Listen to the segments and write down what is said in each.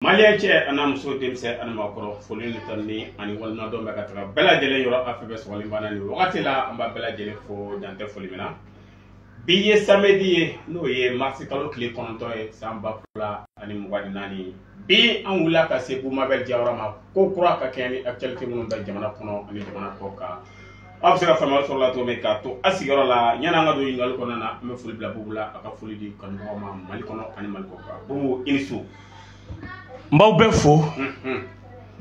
Malien cɛ a n'a muso, denmisɛn ani maakɔrɔ, foli ni tanuni ani waleɲumandɔn bɛ ka taga bɛɛ lajɛlen yɔrɔ. A fɛ bɛ sɔgɔli banna nin wagati la, an b'a bɛɛ lajɛlen fo dantɛ foli min na. Bi ye samedi ye, n'o ye marisi kalo tile 9 ye, san 2024. Bi an wulila ka se Bumabel Jawara ma ko kura ka kɛɲɛ ni actualité minnu bɛ jamana kɔnɔ ani jamana kɔ kan. Aw bɛ se ka faamuyali sɔrɔ la cogo min k'a to a sigiyɔrɔ la. Yanni an ka don ɲininkali kɔnɔna na, an bɛ foli bila Bubu la, a ka foli di kanubagaw ma Mali kɔnɔ ani Mali kɔ kan. Bubu, i ni su. N b'aw bɛɛ fo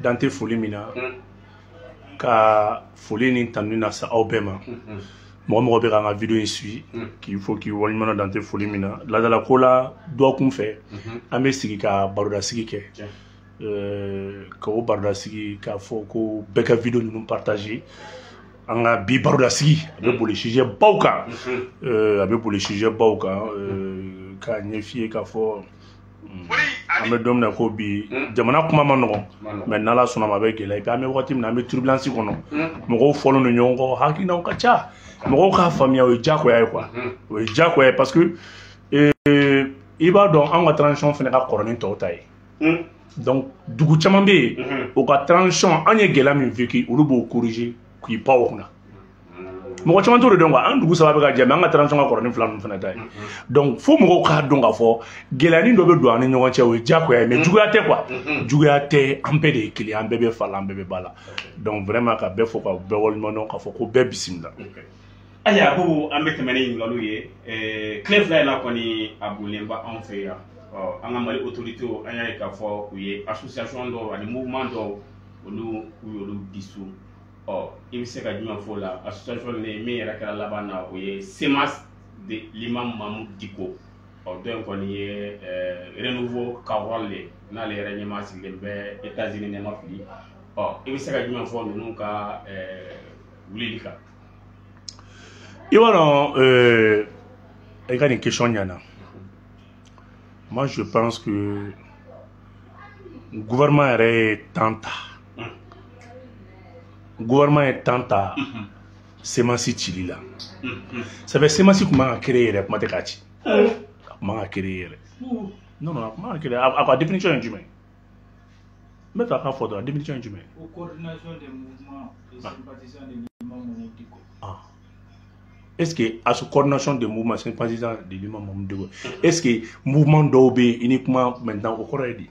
dante foli min na, ka foli ni tanuni lase aw bɛɛ ma. Mɔgɔ mɔgɔ bɛ k'an ka vidéo in suit, k'i fo k'i waleɲuman dante foli min na. Ladala ko la, dɔgɔkun fɛ an bɛ sigi ka barodasigi kɛ, ka o barodasigi k'a fɔ ko bɛɛ ka vidéo ninnu partager. An ka bi barodasigi a bɛ boli sujet baw kan, a bɛ boli sujet baw kan, k'a ɲɛf'i ye k'a fɔ an bɛ don min na ko bi, jamana kuma ma nɔgɔn, mais n'Ala sɔnna ma, a bɛ gɛlɛya. Et puis an bɛ wagati min na, an bɛ turbulence kɔnɔ, mɔgɔw fɔlen don ɲɔgɔn kɔ, hakilinaw ka ca, mɔgɔw k'a faamuya, o ye diyagoya ye quoi, o ye diyagoya ye, parce que i b'a dɔn, an ka transition fana ka kɔrɔ ni tɔw ta ye. Donc dugu caman bɛ yen, o ka transition, an ye gɛlɛya min vécu, olu b'o corriger k'i pan o kunna. Mɔgɔ caman t'o de dɔn quoi. An dugu saba bɛ ka jɛ, mais an ka transition ka kɔrɔ ni fila ninnu fana ta ye. Donc fo mɔgɔw k'a dɔn k'a fɔ gɛlɛyanin dɔ bɛ don an ni ɲɔgɔn cɛ, o ye diyagoya ye, mais juguya tɛ quoi, juguya tɛ. An bɛɛ de ye kelen, an bɛɛ bɛ fa la, an bɛɛ bɛ ba la. Donc vraiment, ka bɛɛ fo ka bɛɛ waleɲuman dɔn, k'a fɔ ko bɛɛ bisimila. Ayiwa Bubu, an bɛ tɛmɛ ni ɲininkaliw ye. Tile 2 in na kɔni, a bolilen ba anw fɛ yan. Ɔ, an ka Mali autorités, an y'a ye k'a fɔ u ye association dɔw ani mouvement dɔw, olu u y'olu dissous. Ɔ, i bɛ se ka jumɛn fɔ o la? Association ni min yɛrɛ kɛra laban na, o ye CMAS de l'imam Mahmoud Dicko. Ɔ, dɔ in kɔni ye Renouveau Kawral ye, n'ale yɛrɛ ɲɛmaa sigilen bɛ États-Unis, ne ma fili. Ɔ, i bɛ se ka jumɛn fɔ ninnu ka wulili kan? I b'a dɔn, i ka nin question ɲɛna. Moi, je pense que gouvernement yɛrɛ ye temps ta, gouvernement ye temps ta CMAS cili la. Ça fait CMAS tun man ka créer yɛrɛ, kuma tɛ k'a ci, a tun man ka créer yɛrɛ. Non, non, a tun man ka créer. A ka définition ye jumɛn ye? N bɛ fɛ a ka fɔ dɔrɔn, définition ye jumɛn ye? Coordination des mouvements et sympathisants de l'imam Mahmoud Dicko. Ah. Est-ce que a coordination des mouvements sympathisants de l'imam Mahmoud Dicko, est-ce que mouvement dɔw bɛ yen uniquement maintenant? O kɔrɔ ye di?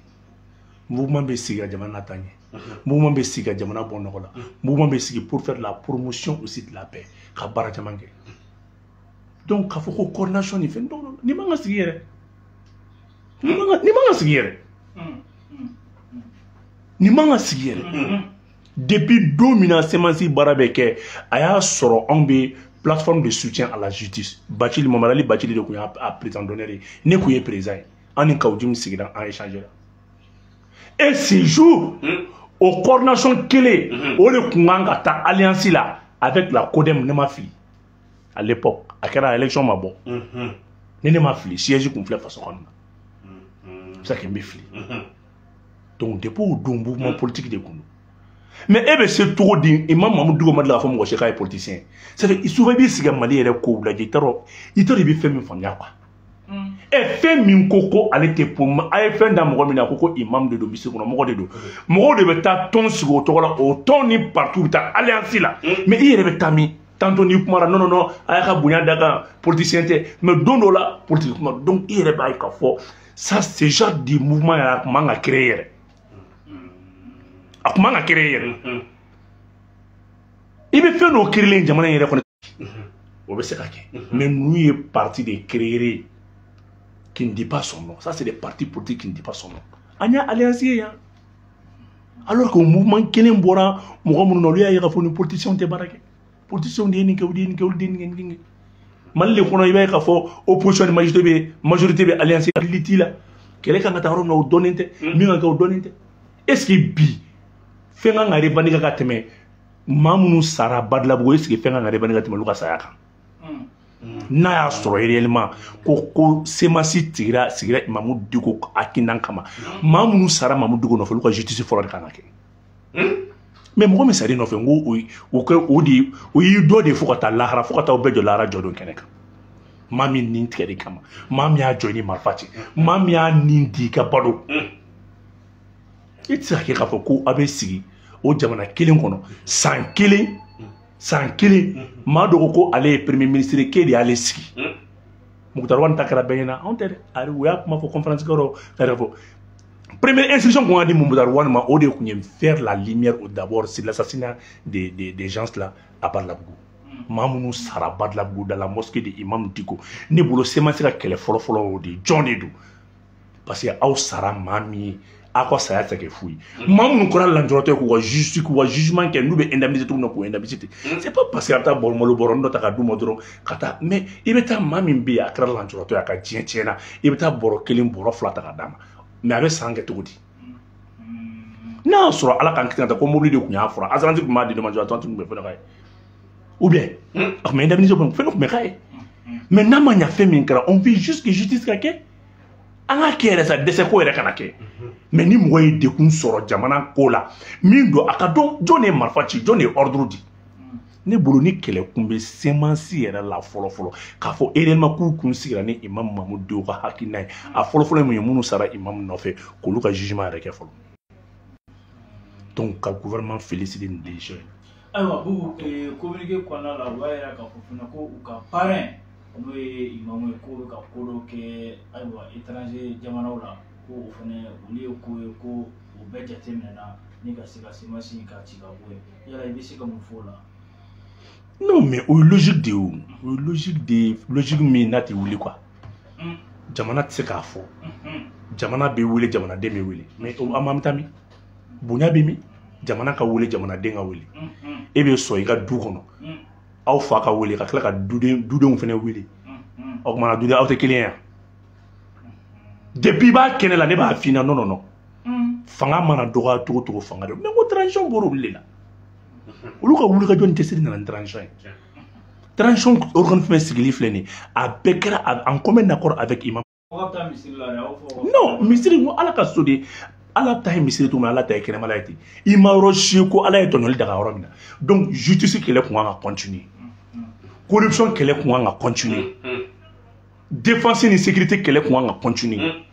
Mouvement bɛ sigi ka jamana taa ɲɛ, mouvement bɛ sigi ka jamana bɔ nɔgɔ la, mouvement bɛ sigi pour faire la promotion aussi de la paix, ka baara caman kɛ. Donc k'a fɔ ko coordination ni fɛn dɔw, nin man ka sigi yɛrɛ, nin man ka sigi yɛrɛ, nin man ka sigi yɛrɛ. Depuis don min na CMAS baara bɛ kɛ, a y'a sɔrɔ anw bɛ plateforme de soutien à la justice. Bacili, Mamadu Ali Bacili de tun y'a président d'honneur ye, ne tun ye président ye. An ni Kaou Djim sigira, an échangé la. Et ce jour, o coordination kelen o de tun kan ka taa alliance la avec la CODEM. Ne ma fili, à l'époque a kɛra élection ma bɔ, ni ne ma fili, siège kun filɛ faso kɔnɔ na, a bɛ se ka kɛ n bɛ fili. Donc depuis o don, mouvement politique de kun don. Mais e bɛ se cogo di? Imam Mahmoud Dicko ma deli k'a fɔ mɔgɔ si k'a ye politicien. C'est à dire, souvent i b'i sigi ka Mali yɛrɛ kow lajɛ, i t'a dɔn i bɛ fɛn min faamuya quoi. Ɛ, fɛn min ko ko ale tɛ po, a ye fɛn da mɔgɔ min na, ko imam de don, misiri kɔnɔ mɔgɔ de don, mɔgɔw de bɛ taa tɔn sigi o tɔgɔ la, o tɔn ni parti bɛ taa alliance la. Mais i yɛrɛ bɛ taa min? Tantôt n'i kumara, non, non, non, a y'a ka bonya da kan, politicien tɛ. Mais don dɔ la, politique kuma. Donc i yɛrɛ b'a ye k'a fɔ ça, ce genre de mouvement yɛrɛ, a tun man ka créer yɛrɛ, a tun man ka créer yɛrɛ. I bɛ fɛn dɔw créer jamana in yɛrɛ kɔnɔ, o bɛ se ka kɛ. Mais ninnu ye parti de créer qui ne dit pas son nom. Ça, c'est des partis politiques qui ne dit pas son nom. An y'a alliance ye yan, alors que o mouvement kelen bɔra mɔgɔ minnu na, olu y'a ye k'a fɔ ni politiciens tɛ baara kɛ, politiciens de ye nin kɛ, olu de ye nin kɛ, olu de ye nin kɛ, nin kɛ. Mali de kɔnɔ, i b'a ye k'a fɔ opposition ni majorité bɛ alliance liti la. Kɛlɛ kan ka taa yɔrɔ min na, o dɔnnen tɛ, min kan ka kɛ, o dɔnnen tɛ. Est ce que bi fɛn kan ka revendiquer ka tɛmɛ maa minnu sara Badilabugu? Est ce que fɛn kan ka revendiquer ka tɛmɛ olu ka saya kan? N'a y'a sɔrɔ réellement ko CMAS tigira sigira Mahmoud Dicko akinan kama, maa minnu sara Mahmoud Dicko nɔfɛ, olu ka justice fɔlɔ de kan ka kɛ. Mais mɔgɔ min sara i nɔfɛ, n ko o kɛ o de o y'i dɔ de fo ka taa lahara, fo ka taa o bɛɛ jɔ lahara jɔ don kɛnɛ kan. Maa min nin tigɛ de kama, maa min y'a jɔ ni marifa cɛ, maa min y'a nin di i ka balo. E tɛ se ka kɛ k'a fɔ ko a bɛ sigi o jamana kelen kɔnɔ san kelen san kelen, maa dɔ ko ale ye premier ministre, k'e de y'ale sigi. Moctar Ouane ta kɛra bɛɛ ɲɛna, anw tɛ dɛ. A u y'a kuma fɔ conférence kɛyɔrɔ ka yɛrɛ fɔ. Première instruction qu'on a dit Moctar Ouane ma, o de tun ye faire la lumière d'abord sur l'assassinat des gens là à Badalabugu. Maa minnu sara Badalabugu dans la mosquée de Imam Dicko, ne bolo CMAS ka kɛlɛ fɔlɔ-fɔlɔ o de jɔn de don? Parce que aw sara maa min ye, aw ka saya tɛ kɛ fu ye. Maa minnu kɛra lanjuratɔ ye, k'u ka justice, k'u ka jugement kɛ, n'u bɛ indemniser cogo min na, k'u indemniser ten. C'est pas parce que a bɛ taa bɔ malo bɔrɔnin dɔ ta ka d'u ma dɔrɔn ka taa. Mais i bɛ taa maa min bɛ yen, a kɛra lanjuratɔ ye, a ka diɲɛ tiɲɛna, i bɛ taa bɔrɔ kelen, bɔrɔ fila ta ka d'a ma, mais a bɛ san kɛ cogo di? N'a y'a sɔrɔ Ala k'an kisi ka taa ko mobili de tun y'a fura, assurance tun b'a di dédommagement tun bɛ fɛn dɔ k'a ye, ou bien a tun bɛ indemniser, fɛn dɔ tun bɛ k'a ye. Mais n'a ma ɲa fɛn min kɛra, on veut juste que justice ka kɛ, an ka kɛ yɛrɛ sa, dɛsɛ ko yɛrɛ kana kɛ. Mais ni mɔgɔ ye dekun sɔrɔ jamana ko la, min don, a ka dɔn jɔn de ye marifa ci, jɔn de ye ordre di. Ne bolo, ni kɛlɛ kun bɛ CMAS yɛrɛ la fɔlɔ fɔlɔ, k'a fɔ réellement k'u kun sigira ni Imam Mahmoud Dicko ka hakilina ye, a fɔlɔ fɔlɔ ye mun ye? Minnu sara imam nɔfɛ, k'olu ka jugement yɛrɛ kɛ fɔlɔ. Donc ka gouvernement féliciter nin décision ye. Ayiwa Boubou, communiqué kɔnɔna la, u b'a yira k'a fɔ fana ko u ka parrain, n'o ye imamu ye, k'o bɛ ka ko dɔ kɛ, ayiwa, étranger jamanaw la, ko o fana olu ye ko ye ko o bɛɛ jateminɛna ni ka se ka CMAS ka ci ka bɔ yen. Yala i bɛ se ka mun fɔ o la? Non, mais o ye logique de ye, o o ye logique de ye, logique min n'a tɛ wuli quoi. Jamana tɛ se k'a fɔ jamana bɛ wele, jamanaden bɛ wele, mais an bɛ taa min? Bonya bɛ min? Jamana ka wele, jamanaden ka wele. E bɛ sɔn i ka du kɔnɔ, aw fa ka wele, ka tila ka duden dudenw fana wele? O kumana duden aw tɛ kelen ye yan. Depuis i b'a kɛnɛ la, ne b'a f'i ɲɛna, non non non, fanga mana dɔgɔya cogo cogo, fanga de. Mais ko transition bɔra olu de la, olu ka wuli ka jɔ ni cɛsiri nana ni transition ye. Transition organe fɛn sigili filɛ nin ye, a bɛɛ kɛra en commun accord avec imam. Non, misiri ko Ala ka so de, Ala ta ye misiri cogo min, Ala ta ye kɛnɛmala ye ten. I ma yɔrɔ si ye ko Ala ye tɔɲɔli daga yɔrɔ min na. Donc justice kɛlɛ kun kan ka continuer, corruption kɛlɛ kun kan ka continuer, défense ni sécurité kɛlɛ kun kan ka continuer.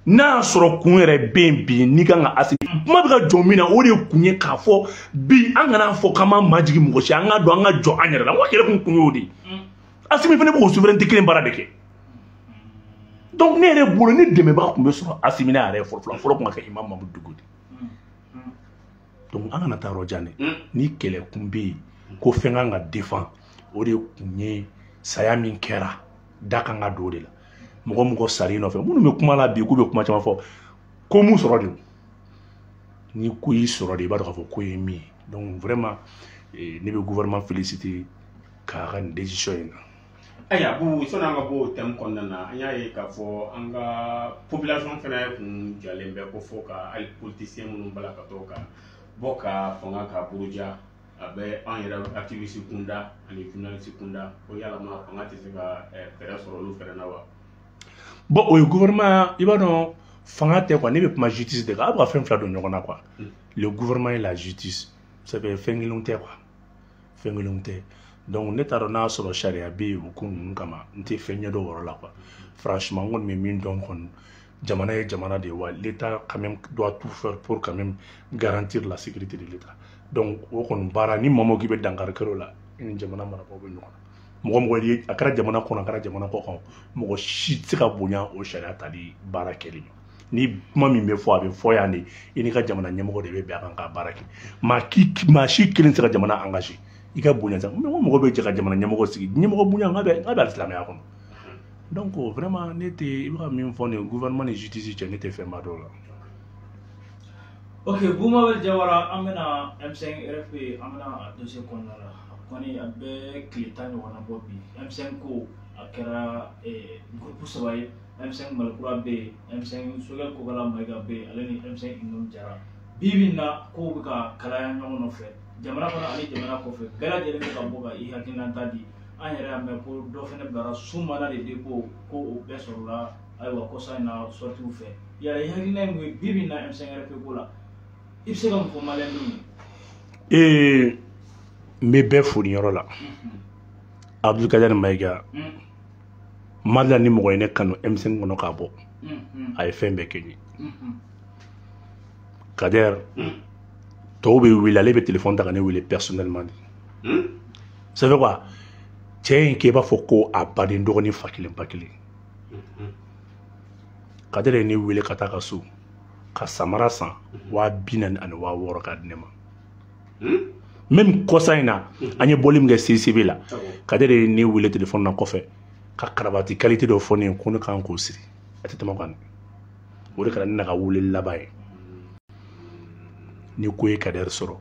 N'a y'a sɔrɔ kun yɛrɛ bɛ yen bi, n'i kan ka asi kuma bɛ ka jɔ min na, o de kun ye k'a fɔ bi an kana fɔ k'an b'an majigin mɔgɔ si, an ka dɔn an ka jɔ an yɛrɛ la. N ko kɛlɛ kun y'o de ye. Assimi fana bɛ k'o souveraineté kelen baara de kɛ. Donc ne yɛrɛ bolo, ni dɛmɛbaga tun bɛ sɔrɔ Assimi n'a yɛrɛ fɔlɔ fɔlɔ fɔlɔ, kun ka kɛ Imam Mahmoud Dicko de. Donc an kana taa yɔrɔ jan dɛ. Ni kɛlɛ kun bɛ yen ko fɛn kan ka défend, o de kun ye saya min kɛra, da kan ka don o de la. Mɔgɔ mɔgɔ sar'i nɔfɛ, minnu bɛ kuma la bi k'u bɛ kuma caman fɔ, ko mun sɔrɔ de, ni ko y'i sɔrɔ de, i b'a dɔn k'a fɔ ko ye min ye. Donc vraiment, ne bɛ gouvernement féliciter k'a ka nin décision in na. Ayiwa Boubou, sɔnni an ka bɔ o thème kɔnɔna na, an y'a ye k'a fɔ an ka population fana kun jalen bɛ ko fɔ ka hali politicien minnu bala ka to ka bɔ ka fanga ka buruja, a bɛ an yɛrɛ activiste kunda ani journaliste kunda, ko yalama fanga tɛ se ka fɛɛrɛ sɔrɔ olu fɛnɛ na wa? Bon, o ye gouvernement, i b'a dɔn fanga tɛ quoi. Ne bɛ kuma justice de kan, a bɛ ka fɛn fila don ɲɔgɔn na quoi. Le gouvernement et la justice, ça fait fɛn kelenw tɛ quoi, fɛn kelenw tɛ. Donc ne t'a dɔn n'a sɔrɔ sariya bɛ yen o ko ninnu kama, n tɛ fɛn ɲɛdɔn o yɔrɔ la quoi. Franchement, n kɔni bɛ min dɔn kɔni, jamana ye jamana de ye wa, l'État quand même doit tout faire pour quand même garantir la sécurité de l'État. Donc o kɔni baara, ni maa o k'i bɛ dankari kɛ o la, i ni jamana marabagaw bɛ ɲɔgɔn na. Mɔgɔ mɔgɔ ye, a kɛra jamana kɔnɔ, a kɛra jamana kɔ kan, mɔgɔ si tɛ se ka bonya o sariya tali baara kɛli ma. Ni kuma min bɛ fɔ, a bɛ fɔ yan de, i n'i ka jamana ɲɛmɔgɔ de bɛ bɛn a kan ka baara kɛ. Maa si kelen tɛ se ka jamana engagé i ka bonya sa. Mɔgɔ mɔgɔ bɛ jɛ ka jamana ɲɛmɔgɔ sigi, ɲɛmɔgɔ bonya, n ka bɛ hali silamɛya kɔnɔ. Donc vraiment, ne tɛ, i bɛ ka min fɔ nin gouvernement ni justice cɛ, ne tɛ fɛnba dɔn o la. Ok, Boubou Diawara, an bɛna M5 RFP, an bɛna a dossier kɔnɔna la. A kɔni a bɛ tile 10 ɲɔgɔnna bɔ bi. M5 ko a kɛra groupe saba ye: M5 Malikura bɛ yen, M5 Choguel Kokalla Maïga bɛ yen, ale ni M5 Imam Jara. Bi bi in na, kow bɛ ka kalaya ɲɔgɔn nɔfɛ jamana kɔnɔ ani jamana kɔfɛ, bɛɛ lajɛlen bɛ ka bɔ ka i hakilinata di. An yɛrɛ y'a mɛn ko dɔ fana bilara sous mandat de dépôt, ko o bɛɛ sɔrɔla, ayiwa, kɔsa in na sortiw fɛ. Yala i hakilina ye mun ye bi bi in na M5 RFP ko la? I bɛ se ka mun fɔ maliyɛndenw ye? N bɛ bɛɛ fo nin yɔrɔ la. Abdoul Maïga, Mali la, ni mɔgɔ ye ne kanu M5 kɔnɔ k'a bɔ, a ye fɛn bɛɛ kɛ n ye. Kader tɔw bɛ wele, ale bɛ téléphone ta ka ne wele personnellement de. Ça fait quoi? Cɛ in k'e b'a fɔ ko a baden dɔgɔnin fa kelen ba kelen. Kader ye ne wele ka taa ka so ka samara san 40 000 ani 60 000 k'a di ne ma. Même kɔsa in na, an ye bɔli min kɛ CCB la, Kader ye ne wele téléphone na kɔfɛ ka cravate qualité dɔ fɔ ne ye ko ne kan k'o siri. A tɛ tɛmɛ o kan dɛ. O de kɛra ne ka weleli laban ye. Ni ko ye Kader sɔrɔ,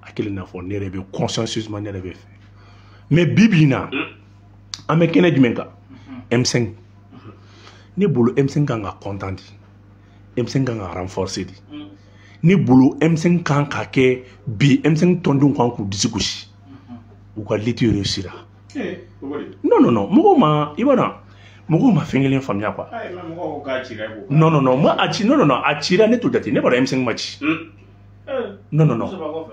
a kelen n'a fɔ ne yɛrɛ bɛ consciencieusement ne yɛrɛ bɛ fɛ. Mais bi bi in na, an bɛ kɛnɛ jumɛn kan? M5. Ne bolo M5 kan ka content de. M5 kan ka renforcer de. Ne bolo M5 kan ka kɛ bi M5 tɔndenw kan k'u disi gosi. U ka lutte réussira. Non non non, mɔgɔw ma, i b'a dɔn, mɔgɔw ma fɛn kelen faamuya quoi. Non non non, moi a ci, non non non, a cira ne t'o jate, ne b'a dɔn M5 ma ci. Non non non.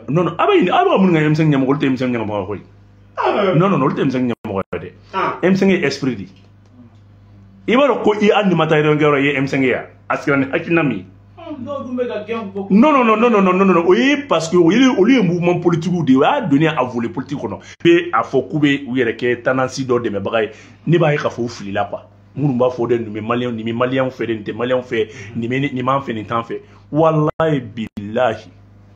Non non, a bɛ ɲini, a bɛ ka minnu kɛ M5 ɲɛmɔgɔ, olu tɛ M5 ɲɛmɔgɔ koyi. Non non non, olu tɛ M5 ɲɛmɔgɔ ye dɛ. M5 ye esprit de. I b'a dɔn ko i hali ni ma taa réunion kɛyɔrɔ i ye M5 ye a sigira ni hakilina min ye. Non non non non non non non non, o ye parce que olu ye mouvement politique de ye, o y'a donné a volet politique kɔnɔ. Bɛ a fɔ k'u bɛ u yɛrɛ kɛ tendance dɔ dɛmɛbaga ye, ne b'a ye k'a fɔ u filila quoi. Minnu b'a fɔ dɛ nin bɛ maliyɛn, nin bɛ maliyɛnw fɛ dɛ, nin tɛ maliyɛnw fɛ, nin bɛ nin b'an fɛ, nin t'an fɛ. Walayi bilahi,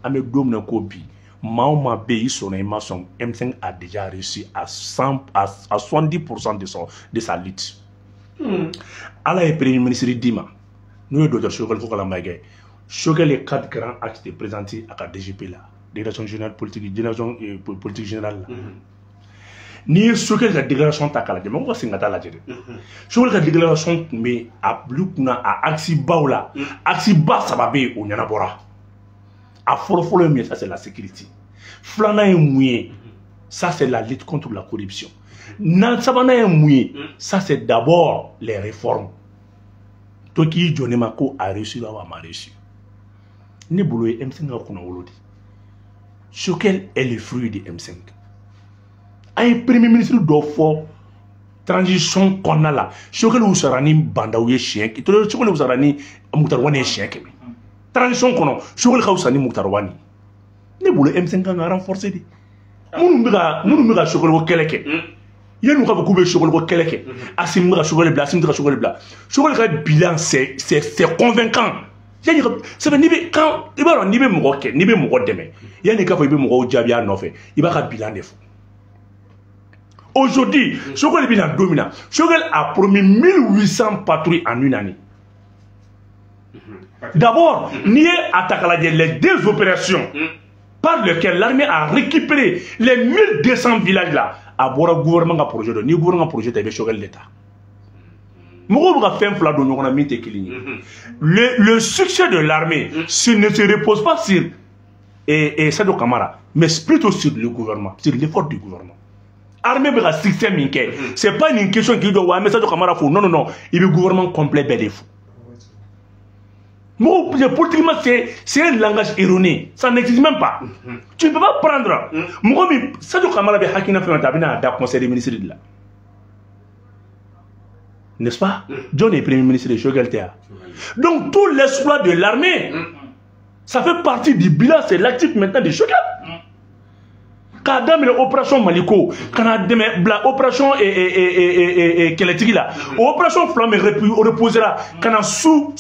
an bɛ don min na ko bi, maa o maa bɛ yen i sɔnna i ma sɔn, M5 a déjà réussi à 100 à 70% de sa lutte. Ala ye premier ministre d'i ma, n'o ye docteur Choguel Kokalla Maïga ye. Choguel ye quatre grands axes de présenter à ka DGP la, déclaration générale politique, déclaration politique générale la. N'i ye Choguel ka déclaration ta k'a lajɛ, mɔgɔw ka segin ka taa lajɛ dɛ. Choguel ka déclaration tun bɛ a bila kunna a axe baw la, axe ba saba bɛ yen o ɲɛnabɔra. A fɔlɔ-fɔlɔ ye mun ye? Ça c'est la sécurité. Filanan ye mun ye? Ça c'est la lutte contre la corruption. Na sabanan ye mun ye? Ça c'est d'abord les réformes. To k'i jɔ ne ma ko a réussi la ou a ma réussi. Ne bolo ye M5 ka kunnawolo de. Choguel est le fruit de M5. An ye premier ministre dɔ fɔ transition kɔnɔna la, Choguel wusara ni Bandaw ye siɲɛ, Choguel wusara ni Moctar Ouane ye siɲɛ 100. Transition kɔnɔ, Choguel ka wusa ni Moctar Ouane. Ne bolo M5 kan ka renforcer de. Minnu bɛ ka Choguel ko kɛlɛ kɛ, yanni u k'a fɔ k'u bɛ Choguel ko kɛlɛ kɛ, Assimi bɛ ka Choguel bila, Assimi tɛ ka Choguel bila. Choguel ka bilan c'est convaincant. Yanni ka sɛbɛn n'i bɛ kan, i b'a dɔn n'i bɛ mɔgɔ kɛ, n'i bɛ mɔgɔ dɛmɛ, yanni k'a fɔ i bɛ mɔgɔw jaabi a nɔfɛ, i b'a ka bilan de fɔ. Aujourd'hui, Choguel bɛ na don min na, Choguel a promis 1800 patrouilles en une année. D'abord, n'i ye a ta k'a lajɛ, les deux opérations par lesquelles l'armée a récupéré les 1200 villages là, a bɔra gouvernement ka projet dɔ. N'i ye gouvernement ka projet ta, i bɛ Choguel de ta. Mɔgɔw bɛ ka fɛn fila don ɲɔgɔn na min tɛ kelen ye. Le succès de l'armée ne se repose pas sur et Sadio Camara, mais plutôt sur le gouvernement, sur l'effort du gouvernement. Armée bɛ ka succès min kɛ, c'est pas une question k'i jɔ wa an bɛ Sadio Camara fo. Non non non, i bɛ gouvernement complet bɛɛ de fo. Mɔgɔw, politiquement, c'est un langage erroné, ça n'existe même pas. Tu ne peux pas prendre mɔgɔ min Sadio Camara bɛ hakilina fɛn fɛn ta, a bɛna da conseil des ministres de la, n'est-ce pas? Jɔn est premier ministre de Choguel tɛ wa? Donc tout l'exploit de l'armée, ça fait partie du bilan, c'est l'actif maintenant de Choguel. K'a daminɛ opération Maliko ka na dɛmɛ bila opération kɛlɛtigi la, o opération fila min reposera ka na sous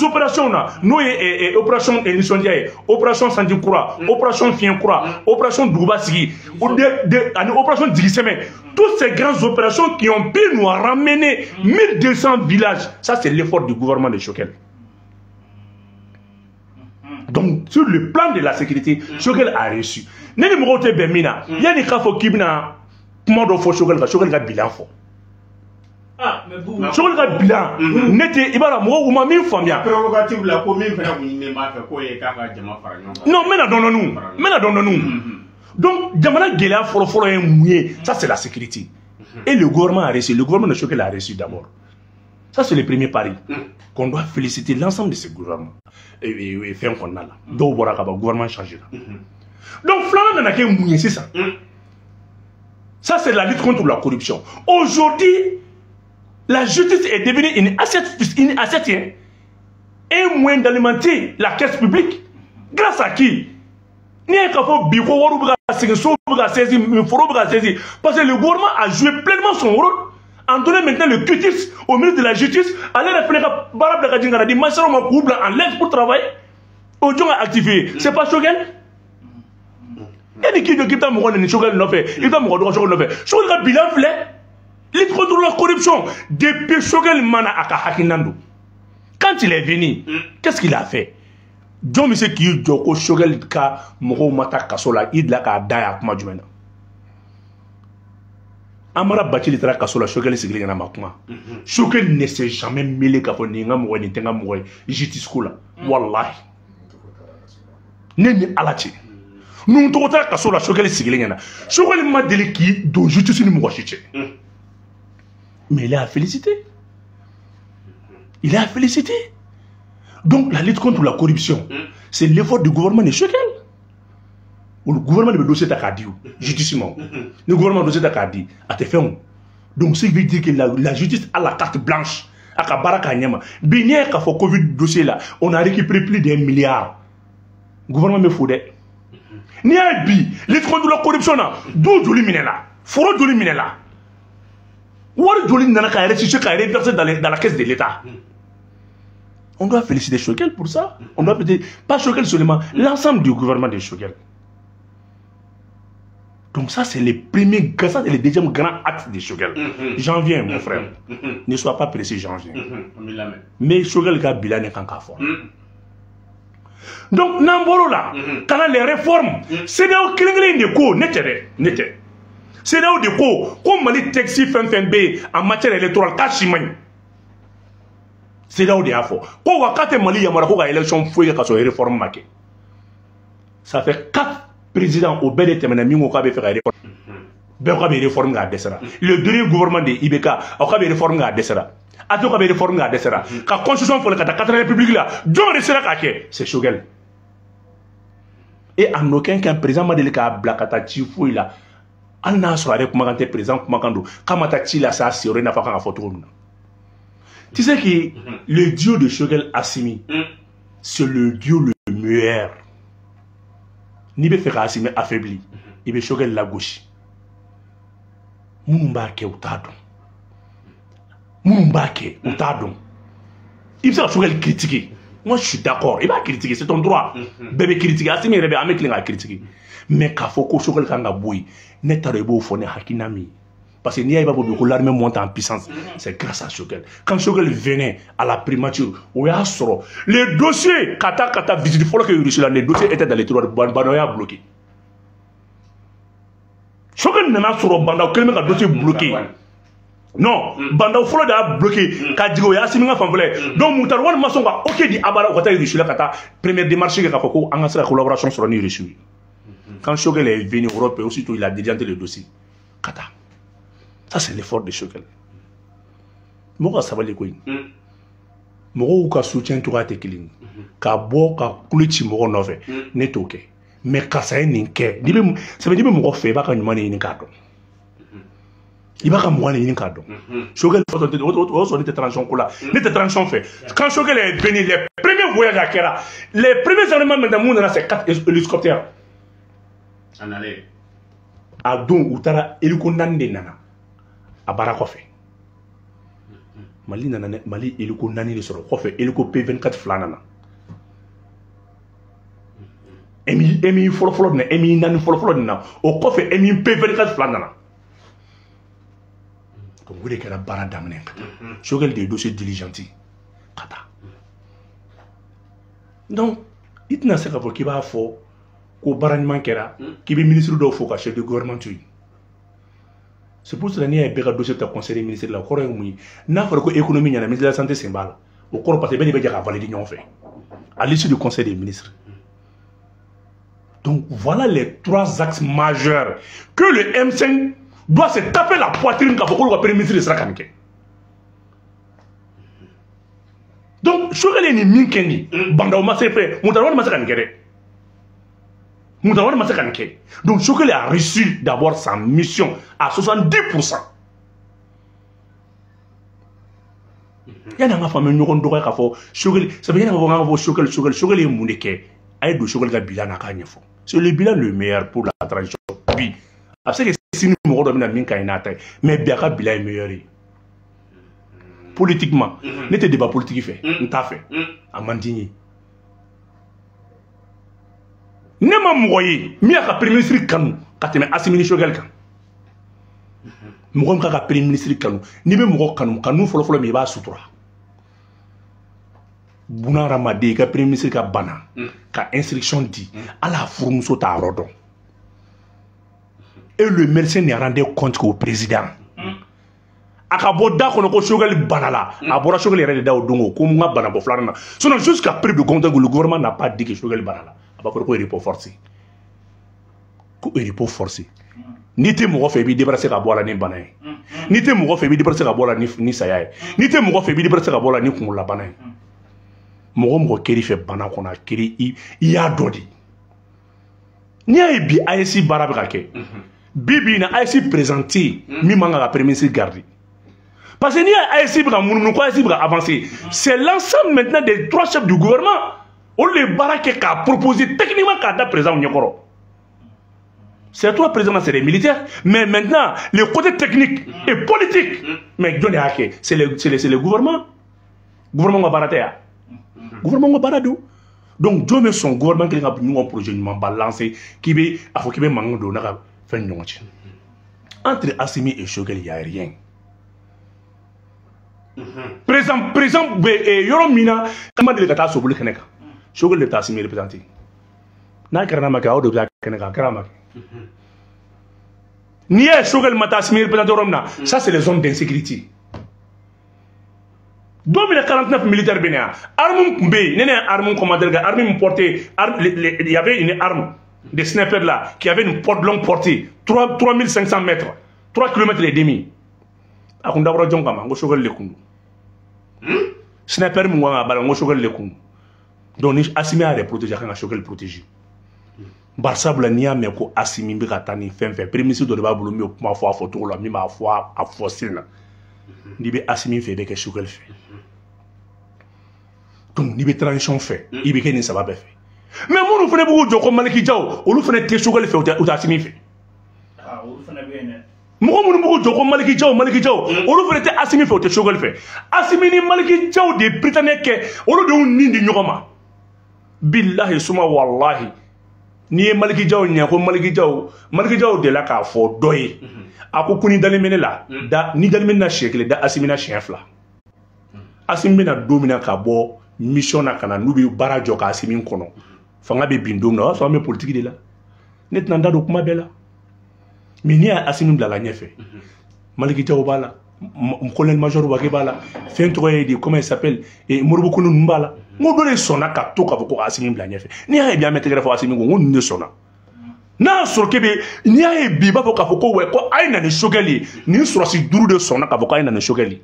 opération na, n'o ye opération nisɔndiya ye, opération sanji kura, opération fiɲɛ kura, opération duguba sigi ani opération jigisɛmɛ, toutes ces grandes opérations qui ont pu nous ramener 1200 villages, ça c'est l'effort du gouvernement de Choguel. Donc sur le plan de la sécurité, Choguel a réussi. Ne ni mɔgɔw tɛ bɛn min na, yanni k'a fɔ k'i bɛna kuma dɔ fɔ Choguel kan, Choguel ka bilan fɔ. Choguel ka bilan, ne tɛ, i b'a dɔn mɔgɔw u ma min faamuya. Prérogative la ko min fana kun ɲininen b'a fɛ k'o ye k'a ka jama fara ɲɔgɔn kan. Non, n bɛna dɔɔnin dɔɔnin, n bɛna dɔɔnin dɔɔnin. Donc jamana gɛlɛya fɔlɔ-fɔlɔ ye mun ye? Ça c'est la sécurité. Et le gouvernement a réussi, le gouvernement de Choguel a réussi d'abord. Ça c'est le premier pari qu'on doit féliciter l'ensemble de ces gouvernements. Et fɛn kɔnɔna la, dɔw bɔra ka ban, gouvernement changé la. Donc filanan nana kɛ mun ye sisan? Ça c'est la lutte contre la corruption. Aujourd'hui, la justice est devenue une assiette, une assiette, hein. Un moyen d'alimenter la caisse publique. Grâce à qui? Ni k'a fɔ bi ko wariw bɛ ka segin, sow bɛ ka saisir, forow bɛ ka saisir. Parce que le gouvernement a joué pleinement son rôle en donnant maintenant le cutis au ministre de la justice. Ale yɛrɛ fana ka baara bila ka jigin ka na di magistrats ma k'u bila en l'aise pour travailler. O jɔn ka activé? C'est pas Choguel? E ni k'i jɔ k'i bɛ taa mɔgɔ neni Choguel nɔfɛ, i bɛ taa mɔgɔ dɔgɔ Choguel nɔfɛ. Choguel ka bilan filɛ, lutte contre la corruption. Depuis Choguel mana a ka hakilina don. Quand il est venu, qu'est-ce qu'il a fait? Jɔn bɛ se k'i jɔ ko Choguel ka mɔgɔw ma taa kaso la? I bila k'a da y'a kuma jumɛn na? Amara Bacili taara kaso la, Choguel sigilen ɲɛna ma kuma. Choguel ne s'est jamais mêlé k'a fɔ nin n ka mɔgɔ ye, nin tɛ n ka mɔgɔ ye justice ko la. Walahi, ne ni Ala cɛ, nun tɔgɔ taara kaso la, Choguel sigilen ɲɛna. Choguel ma deli k'i don justice ni mɔgɔ si cɛ. Mais il est à féliciter, il est à féliciter. Donc la lutte contre la corruption, c'est l'effort du gouvernement de Choguel. Le gouvernement de dossier ta k'a di o justice ma. Ni gouvernement dossier ta k'a di, a tɛ fɛn o. Donc ce qui veut dire que la justice a la carte blanche a ka baara k'a ɲɛ ma. Bi n'i ye k'a fɔ Covid dossier la, on a récupéré plus d'1 milliard. Gouvernement bɛ fo dɛ. N'i y'a ye bi lutte contre la corruption na, du joli minɛna, foro joli minɛna, wari joli nana ka restituer, ka reverser dans la caisse de l'État. On doit féliciter Choguel pour ça. On doit féliciter, pas Choguel seulement, l'ensemble du gouvernement de Choguel. Donc ça, c'est le premier, ça, c'est le deuxième grand acte de Choguel. J'en viens, mon frère. Ne sois pas pressé, j'en viens. Mais Choguel ka bilan ne kan k'a fɔ. Donc, n'an bɔr'o la, ka na les réformes, CEDEAO kelen kelen de ko, ne tɛ dɛ, ne tɛ. CEDEAO de ko, ko Mali texte fɛn fɛn bɛ yen en matière électorale, k'a si man ɲi. CEDEAO de y'a fɔ. Ko wa k'a tɛ Mali yamaruya ko ka élection foyi kɛ ka sɔrɔ réforme ma kɛ. Ça fait quatre présidents o bɛɛ de tɛmɛna min ko k'a bɛ fɛ ka réforme. Bɛɛ ko k'a bɛ réforme kɛ, a dɛsɛra. Le dernier gouvernement de IBK, aw k'a bɛ réforme kɛ, a dɛsɛra. A to k'a bɛ réforme kɛ, a dɛsɛra. Ka constitution fɔlɔ ka taa 4 république la, jɔn de sera k'a kɛ? C'est Choguel. Et en aucun cas président ma deli k'a bila ka taa ci foyi la. Hali n'a sɔrɔ a yɛrɛ kumakan tɛ, président kumakan don, k'a ma taa ci la s'a seyɔrɔ i n'a fɔ a kan ka fɔ cogo min na. Tu sais que le duo de Choguel Assimi, c'est le duo le meilleur. N'i bɛ fɛ ka Assimi affaibli, i bɛ Choguel lagosi. Minnu b'a kɛ, u t'a dɔn. Minnu b'a kɛ, u t'a dɔn. I bɛ se ka Choguel critiquer. Moi, je suis d'accord. I b'a critiquer, c'est ton droit. Bɛɛ bɛ critiquer. Assimi yɛrɛ bɛ, an bɛ tilen k'a critiquer. Mais k'a fɔ ko Choguel kan ka bɔ yen, ne t'a dɔn i b'o fɔ ni hakilina min ye. Parce que n'i y'a ye, b'a fɔ bi ko l'armée monte en puissance, c'est grâce à Choguel. Quand Choguel venait à la primature, o y'a sɔrɔ les dossiers ka taa visite fɔlɔ kɛ Russie la, les dossiers étaient dans les tiroirs, Bah N'Daw y'a bloqué. Choguel nana sɔrɔ Bah N'Daw kɛlen bɛ ka dossier bloqué. Non, Bah N'Daw fɔlɔ de y'a bloqué ka jigin, o ye Assimi ka fanfɛla ye. Donc Moctar Ouane ma sɔn ka OK di abada u ka taa Russie la ka taa première démarche kɛ k'a fɔ ko an ka se ka collaboration sɔrɔ ni Russie ye. Quand Choguel est venu Europe, aussitôt il a diligenté le dossier. Ka taa. Ça, c'est l'effort de Choguel. Mɔgɔ ka sabali koyi. Mɔgɔw ka soutien cogoya tɛ kelen ye. Ka bɔ ka kule ci mɔgɔ nɔfɛ, ne t'o kɛ. Mais karisa ye nin kɛ. N'i bɛ sɛbɛn, n'i bɛ mɔgɔ fɛ, i b'a ka ɲuman de ɲini k'a dɔn. I b'a ka mɔgɔ de ɲini k'a dɔn. Choguel, o sɔrɔ ne tɛ transition ko la. Ne tɛ transition fɛ. Quand Choguel est venu, les premiers voyages a kɛra, les premiers éléments maintenant mun nana, c'est quatre hélicoptères. A nalen. A don u taara hélico naani de nana a baara kɔfɛ. Mali nana Mali hélico naani de sɔrɔ kɔfɛ, hélico P24 fila nana. Mi Mi fɔlɔ fɔlɔ nana, Mi naani fɔlɔ fɔlɔ nana, o kɔfɛ Mi P24 fila nana. Donc o de kɛra baara daminɛ ka taa. Choguel de ye dossier diligenté ka taa. Donc i tɛna se k'a fɔ k'i b'a fɔ ko baara ɲuman kɛra, k'i bɛ ministre dɔw fo ka chef de gouvernement to yen. C'est pour cela n'i y'a ye bɛɛ ka dossier bɛ taa conseil des ministres la, o kɔrɔ ye mun ye? N'a fɔra ko économie ɲɛna, ministre de la santé sen b'a la, o kɔrɔ parce que bɛɛ de bɛ jɛ k'a valider ɲɔgɔn fɛ à l'issue du conseil des ministres. Donc voilà les trois axes majeurs que le M5 doit se taper la poitrine k'a fɔ k'olu ka premier ministre de sera ka nin kɛ. Donc Choguel ye nin min kɛ nin, Bah N'Daw ma se fɛ, Moctar Ouane ma se ka nin kɛ dɛ. Moctar Ouane ma se ka nin kɛ. Donc Choguel a réussi d'abord sa mission à 70%. Yani an ka fɔ an bɛ ɲɔgɔn dɔgɔya k'a fɔ Choguel, ça veut dire k'a fɔ Choguel Choguel Choguel ye mun de kɛ? A ye don Choguel ka bilan na k'a ɲɛfɔ. C'est le bilan le meilleur pour la transition bi. A bɛ se ka sini mɔgɔ dɔ bɛna min ka ɲi n'a ta ye, mais bi a ka bilan ye meilleur ye. Politiquement, ne tɛ débat politique fɛ, n t'a fɛ, a man di n ye. Ne ma mɔgɔ ye min y'a ka premier ministre kanu ka tɛmɛ Assimi ni Choguel kan. Mɔgɔ min k'a ka premier ministre kanu, n'i bɛ mɔgɔ kanu, kanu fɔlɔfɔlɔ min i b'a sutura. Buna hadamaden i ka premier ministre ka bana ka instruction di, hali a furumuso t'a yɔrɔ dɔn. Et le médecin ne rendait compte qu'au président. A ka bɔ da kɔnɔ ko Choguel bana la, a bɔra Choguel yɛrɛ de da o don ko n ka bana bɔ filanan na. Sinon jusqu'à preuve du contraire, le gouvernement n'a pas dit que Choguel bana la. A b'a fɔ ko repos forcé. Ko repos forcé. N'i tɛ mɔgɔ fɛ i b'i débarrasser ka bɔ a la ni bana ye. N'i tɛ mɔgɔ fɛ i b'i débarrasser ka bɔ a la ni saya ye. N'i tɛ mɔgɔ fɛ i b'i débarrasser ka bɔ a la ni kunkololabana ye. Mɔgɔ mɔgɔ kɛr'i fɛ bana kɔnɔ a kɛr'i i y'a dɔn de. N'i y'a ye bi AES baara bɛ ka kɛ. Bi bi in na AES présenté min man kan ka premier ministre garder. Parce que n'i y'a AES bɛ ka munumunu ko AES bɛ ka avancer, c'est l'ensemble maintenant des trois chefs du gouvernement. Olu de baara kɛ k'a proposer techniquement k'a da président ɲɛkɔrɔ. Ces trois présidents, c'est des militaires. Mais maintenant, le côté technique et politique, mais jɔn de y'a kɛ? C'est le gouvernement. Gouvernement ka baara tɛ yan. Gouvernement ka baara don. Donc jɔn bɛ sɔn gouvernement kelen ka ɲɔgɔn projet ɲumanba lancer k'i bɛ a fɔ k'i bɛ mankan don n'a ka fɛn ni ɲɔgɔn cɛ. Entre Assimi et Choguel, il y a rien. Président bɛ yɔrɔ min na, ma deli ka taa soboli kɛnɛ kan. Choguel de bɛ taa Assimi représenté. N'a kɛra n'a ma kɛ, aw de bɛ taa kɛnɛ kan, a kɛra a ma kɛ. N'i y'a ye Choguel ma taa Assimi représenté yɔrɔ min na, ça c'est les zones d'insécurité. Don min na 49 militaires bɛ na yan, arme tun bɛ yen, ne ye arme commandeur kɛ, arme min portée, il y avait une arme de sniper là qui avait une porte longue portée, 3500 mètres, 3 km et demi. A kun dabɔra jɔn kama? N ko Choguel de kun don. Sniper min kan ka baara, n ko Choguel de kun don. Donc ni Assimi y'a yɛrɛ protéger, a kan ka Choguel protéger. Bari sabula n'i y'a mɛn ko Assimi bɛ ka taa ni fɛn fɛn, premier ministre dɔ de b'a bolo min bɛ kuma fɔ a fɔcogo la, min b'a fɔ a fɔ sen na. N'i bɛ Assimi fɛ, i bɛ kɛ Choguel fɛ. Donc n'i bɛ transition fɛ, i bɛ kɛ nin saba bɛɛ fɛ. Mais minnu fana b'u jɔ ko Maliki Jaw, olu fana tɛ Choguel fɛ, u tɛ Assimi fɛ. Mɔgɔ minnu b'u jɔ ko Maliki Jaw, Maliki Jaw, olu fana tɛ Assimi fɛ, u tɛ Choguel fɛ. Assimi ni Maliki Jaw de ye Britannique kɛ, olu de y'u nin di ɲɔgɔn ma. Bilahi suma walahi. N'i ye Maliki Jaw ɲɛ ko Maliki Jaw, Maliki Jaw delila k'a fɔ dɔ ye. A ko ko ni dalen bɛ ne la, da ni dalen bɛ ne na siɲɛ kelen, da Assimi na siɲɛ fila. Assimi bɛna don min na ka bɔ mission na ka na n'u bɛ baara jɔ ka Assimi kɔnɔ. Fanga bɛ bin don min na, o y'a sɔrɔ an bɛ politique de la. Ne tɛna n da don kuma bɛɛ la. Mais n'i y'a Assimi bila la ɲɛfɛ, Maliki Jaw b'a la, colonel major Wage b'a la, fɛn tɔgɔ ye di, comment il s'appelle, Moribo Kone ninnu b'a la. N ko dɔ de sɔnna ka to k'a fɔ ko Assimi bila ɲɛfɛ. N'i y'a ye bi an bɛ tɛgɛrɛ fɔ Assimi ko, n ko ninnu de sɔnna. N'a y'a sɔrɔ k'e bɛ, n'i y'a ye bi i b'a fɔ k'a fɔ ko wɛ ko a ye na ni Choguel ye, nin sɔrɔsi duuru de sɔnna k'a fɔ k'a ye na ni Choguel ye.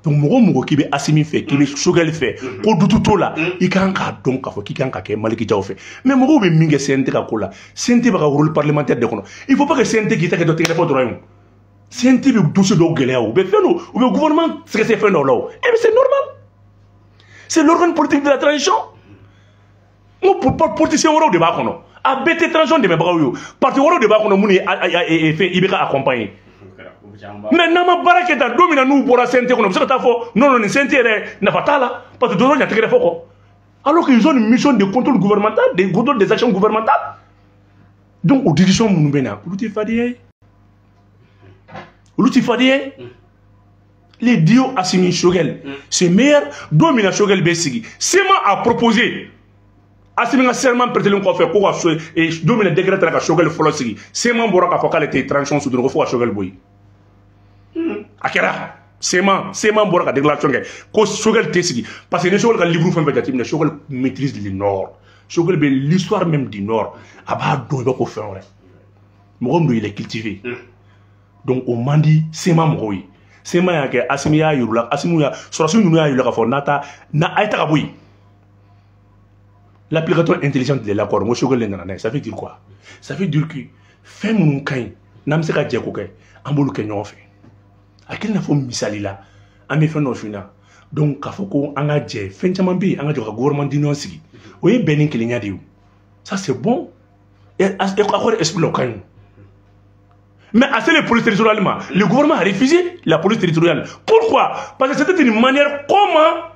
Donc mɔgɔ mɔgɔ k'i bɛ Assimi fɛ, k'i bɛ Choguel fɛ, ko dutu t'o la, i kan k'a dɔn k'a fɔ k'i kan ka kɛ Maliki Jaw fɛ. Mais mɔgɔw bɛ min kɛ CNT ka ko la, CNT bɛ ka rôle parlementaire de kɔnɔ. Il faut pas que CNT k'i ta kɛ dɔ tɛgɛrɛ fɔ dɔrɔn ye o. CNT bɛ dossier dɔw gɛlɛya o, u bɛ fɛn dɔw, u bɛ gouvernement sɛgɛsɛgɛ fɛn dɔw la o. Et c'est normal. C'est l'organe politique de la transition. N ko politicien wɛrɛw de b'a kɔnɔ. A bɛɛ tɛ transition dɛmɛbagaw ye o. Parti wɛrɛw de b'a kɔnɔ minnu ye fɛn IBK accompagner. Mais n'an ma baara kɛ tan, don min na n'u bɔra CNT kɔnɔ, u bɛ se ka taa fɔ non non nin CNT yɛrɛ nafa t'a la parce que dɔrɔn ɲa tɛgɛrɛ fɔ kɔ. Alors qu'ils ont une mission de contrôle gouvernemental, de contrôle des actions gouvernementales. Donc o décision minnu bɛ na, olu tɛ fadenya ye. Olu tɛ fadenya ye. Les duos Assimi Choguel, c'est meilleur. Don min na Choguel bɛ sigi, CMA a proposé. Assimi ka serment prêtelen kɔfɛ ko ka so, don min na décret taara ka Choguel fɔlɔ sigi, CMA bɔra k'a fɔ k'ale tɛ transition soutenir, ko fo ka Choguel bɔ yen. A kɛra CMA bɔra ka déclaration kɛ ko Choguel tɛ sigi parce que ni Choguel ka livre fɛn fɛn jateminɛ, Choguel maîtrise le Nord, Choguel bɛ l'histoire même du Nord, a b'a dɔn i b'a ko fɛn wɛrɛ. Mɔgɔ min don, il est cultivé. Donc o man di CMA mɔgɔw ye. CMA y'a kɛ, Assimi y'a yir'u la, Assimi y'a sɔrɔdasi ninnu y'a yir'u la k'a fɔ n'a ta n'a a ye ta ka bɔ yen. L'applicateur intelligent de l'accord, n ko Choguel de nana n'a ye, ça veut dire quoi? Ça veut dire que fɛn minnu ka ɲi, n'an bɛ se ka jɛ k'o kɛ, an b'olu kɛ ɲɔgɔn fɛ. A kɛlen n'a fɔ misali la, An bɛ fɛn dɔ f'i ɲɛna. Donc k'a fɔ ko an ka jɛ fɛn caman bɛ yen, an ka jɔ ka gouvernement d'union sigi, o ye bɛn ni kelenya de ye. Ça c'est bon, accord esprit la, o ka ɲi. Mais à les police territoriale, le gouvernement a refusé la police territoriale. Pourquoi? Parce que c'était une manière comment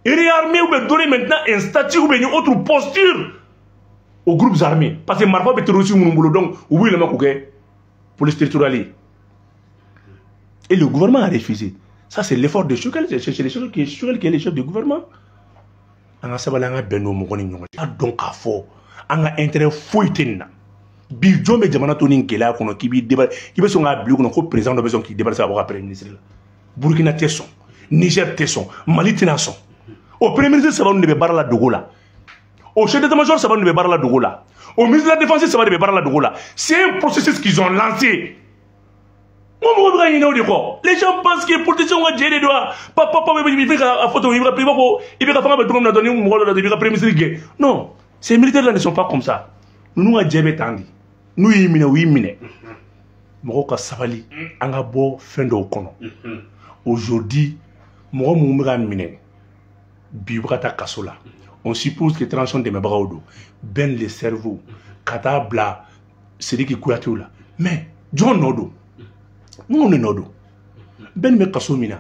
réarmer ou donner maintenant un statut ou une autre posture aux groupes armés. Parce que marifa bɛ terroriste minnu bolo, donc u b'u yɛlɛma k'u kɛ police territoriale. Et le gouvernement a refusé. Ça, c'est l'effort de Choguel, c'est Choguel qui est le chef du gouvernement. An ka sabali, an ka bɛn n'o mɔgɔ ni ɲɔgɔn cɛ. A dɔn k'a fɔ an ka intérêt foyi tɛ nin na. Bi jɔn bɛ jamana to nin gɛlɛya kɔnɔ k'i b'i débat, k'i bɛ sɔn k'a bila i kunna ko président dɔ bɛ sɔn k'i débarrasser ka bɔ ka premier ministre la? Burkina tɛ sɔn, Niger tɛ sɔn, Mali tɛna sɔn. O premier ministre saba ninnu de bɛ baara la dogo la, o chef d'état-major saba ninnu de bɛ baara la dogo la, o ministre de la défense saba de bɛ baara la dogo la. C'est un processus qu'ils ont lancé. N ko mɔgɔ bɛ ka ɲinɛ o de kɔ. Les gens pensent que politiciens ka jɛ de don wa, pa pa pa, i bɛ ka a fɔ ten, i bɛ ka ko i bɛ ka fanga bɛ cogo min na dɔrɔn, ni mɔgɔ dɔ la, i bɛ ka premier ministre gɛn. Non, ces militaires là ne sont pas comme ça. Ninnu ka jɛ bɛ tan de, n'u y'i minɛ, u y'i minɛ. Mɔgɔw ka sabali, an ka bɔ fɛn dɔw kɔnɔ. Aujourd'hui, mɔgɔ minnu bɛ ka minɛ bi, u bɛ ka taa kaso la, on suppose que transition dɛmɛbagaw don, Ben le cerveau ka taa bila Sidiki Kuyatew la. Mais jɔn nɔ don? Minnu de nɔ don? Ben bɛ kaso min na,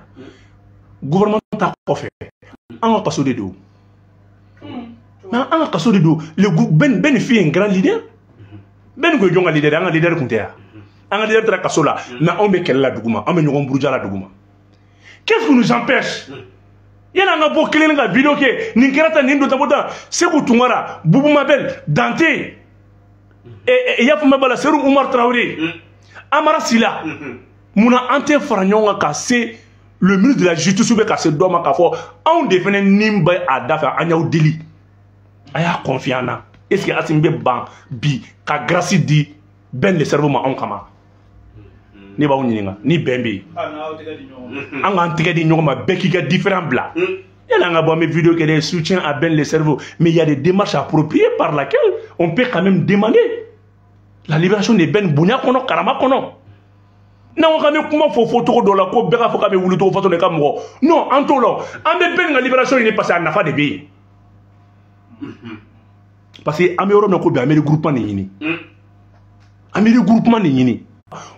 gouvernement ta kɔfɛ, an ka kaso de don. Mais an ka kaso de don. Le Ben fut un grand leader. Ben ko ye jɔn ka leader ye? An ka leader kun tɛ yan. An ka leader taara kaso la, mais anw bɛ kɛlɛ la duguma, an bɛ ɲɔgɔn buruja la duguma. Qu'est-ce qui nous empêche yani an ka bɔ kelen ka vidéo kɛ, nin kɛra tan, nin don tan, bɔ tan, Sekou Tounkara, Boubou Mabel, Dante, i y'a faamuya b'a la, Seydou Oumar Traoré, Amara Sila, munna an tɛ fara ɲɔgɔn kan ka se le ministre de la justice bɛ ka se dɔ ma, k'a fɔ anw de fana nin bɛ a da fɛ, an y'aw deli, a y'a confier an na? Est ce que Assimi bɛ ban bi ka grâce di Ben le cerveau ma anw kama? Ne b'aw ɲininka, ni bɛn bɛ yen, an k'an tɛgɛ di ɲɔgɔn ma, bɛɛ k'i ka différend bila. Yala an ka bɔ, an bɛ vidéo kɛ des soutiens à Ben le cerveau, mais il y a des démarches appropriées par laquelle on peut quand même demander la libération de Ben, bonya kɔnɔ, karama kɔnɔ. N'an ko k'an bɛ kuma fɔ fɔ cogo dɔ la, ko bɛɛ k'a fɔ k'a bɛ wuli cogo façon de ka mɔgɔ, non, an t'o la. An bɛ Ben ka libération ɲini parce que a nafa de bɛ yen, parce que an bɛ yɔrɔ min na ko bi, an bɛ regroupement de ɲini, an bɛ regroupement de ɲini.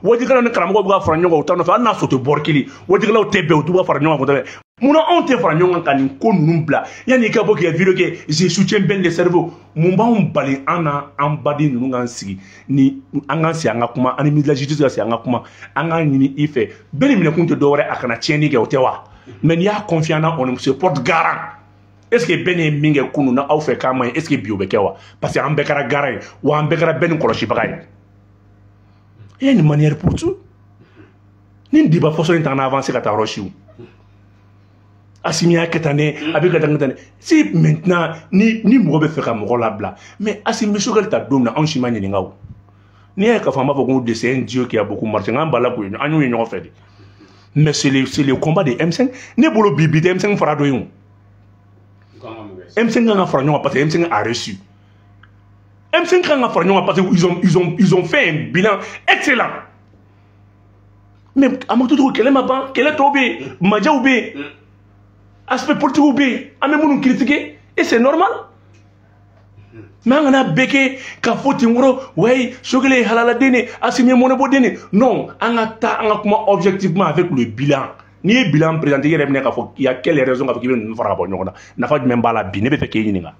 Wajikalaw ni karamɔgɔw bɛ ka fara ɲɔgɔn kan, u ta nɔfɛ, hali n'a sɔrɔ o tɛ bɔri kelen, wajikalaw tɛ bɛn, u t'u ka fara ɲɔgɔn kan kosɛbɛ. Munna anw tɛ fara ɲɔgɔn kan ka nin ko ninnu bila? Yanni i ka bɔ k'i ka vidéo kɛ je soutiens Ben le cerveau, mun b'anw bali an na, an baden ninnu k'an sigi ni an k'an sigi, an ka kuma, an ni ministre de la justice ka sigi, an ka kuma, an k'a ɲini i fɛ, bɛɛ ni minɛkun tɛ dɔwɛrɛ, a kana tiɲɛni kɛ, o tɛ wa? Mais n'i y'a confier an na, on se porte garant. Est ce que bɛɛ ye min kɛ kunun na aw fɛ k'a ma ɲi, est ce que bi o bɛ kɛ wa? Parce que an bɛɛ kɛra garant ye wa, an bɛɛ kɛra bɛɛ ni kɔlɔsibaga ye. Il y a une manière pour tout. Ni débat façon in t'an avancer ka taa yɔrɔ si o. Assimi y'a kɛ tan dɛ, a bɛ ka tan tan. Si maintenant ni mɔgɔ bɛ fɛ ka mɔgɔ labila, mais Assimi bɛ Choguel ta don min na, anw si ma ɲininka o. N'i y'a ye k'a fɔ an b'a fɔ ko c'est un dieu qui a beaucoup marché, n'an bala k'o ye, an y'o ye ɲɔgɔn fɛ de. Mais c'est le combat de M5. Ne bolo bi, bi tɛ M5 fara dɔ ye o. M5 kan ka fara ɲɔgɔn kan parce que M5 a reçu. M5 kan ka fara ɲɔgɔn kan parce qu'ils ont, ils ont, ils ont fait un bilan excellent. Mais a ma to cogo, kɛlɛ ma ban, kɛlɛ tɔw bɛ yen, majɛw bɛ yen, aspect politique bɛ yen, an bɛ minnu critiquer, et c'est normal. Mais an kana bɛɛ kɛ k'a fɔ ten kɔrɔ, wayi, Choguel ye halaladen de, Assimi ye mɔnɛbɔden de. Non, an ka taa, an ka kuma objectivement avec le bilan. N'i ye bilan présenté, i yɛrɛ bɛna k'a fɔ il y a quelle raison k'a fɔ k'i bɛ ninnu fara ka bɔ ɲɔgɔn na? Nafa jumɛn b'a la bi? Ne bɛ fɛ k'e ɲininka,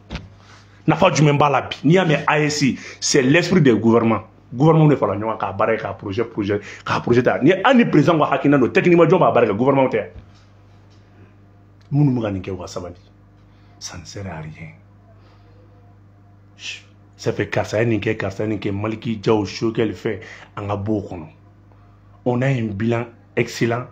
nafa jumɛn b'a la bi? N'i y'a mɛn AES, c'est l'esprit des gouvernements. Gouvernement de fara ɲɔgɔn kan k'a baara kɛ, k'a projet ta. Ni hali ni président ka hakilina don, techniquement jɔn b'a baara kɛ? Gouvernement tɛ. Minnu bɛ ka nin kɛ, u ka sabali, ça ne sert à rien. Ça fait karisa ye nin kɛ, karisa ye nin kɛ, Maliki Diaw, Choguel fɛ, an ka bɔ o kɔnɔ. On a un bilan excellent.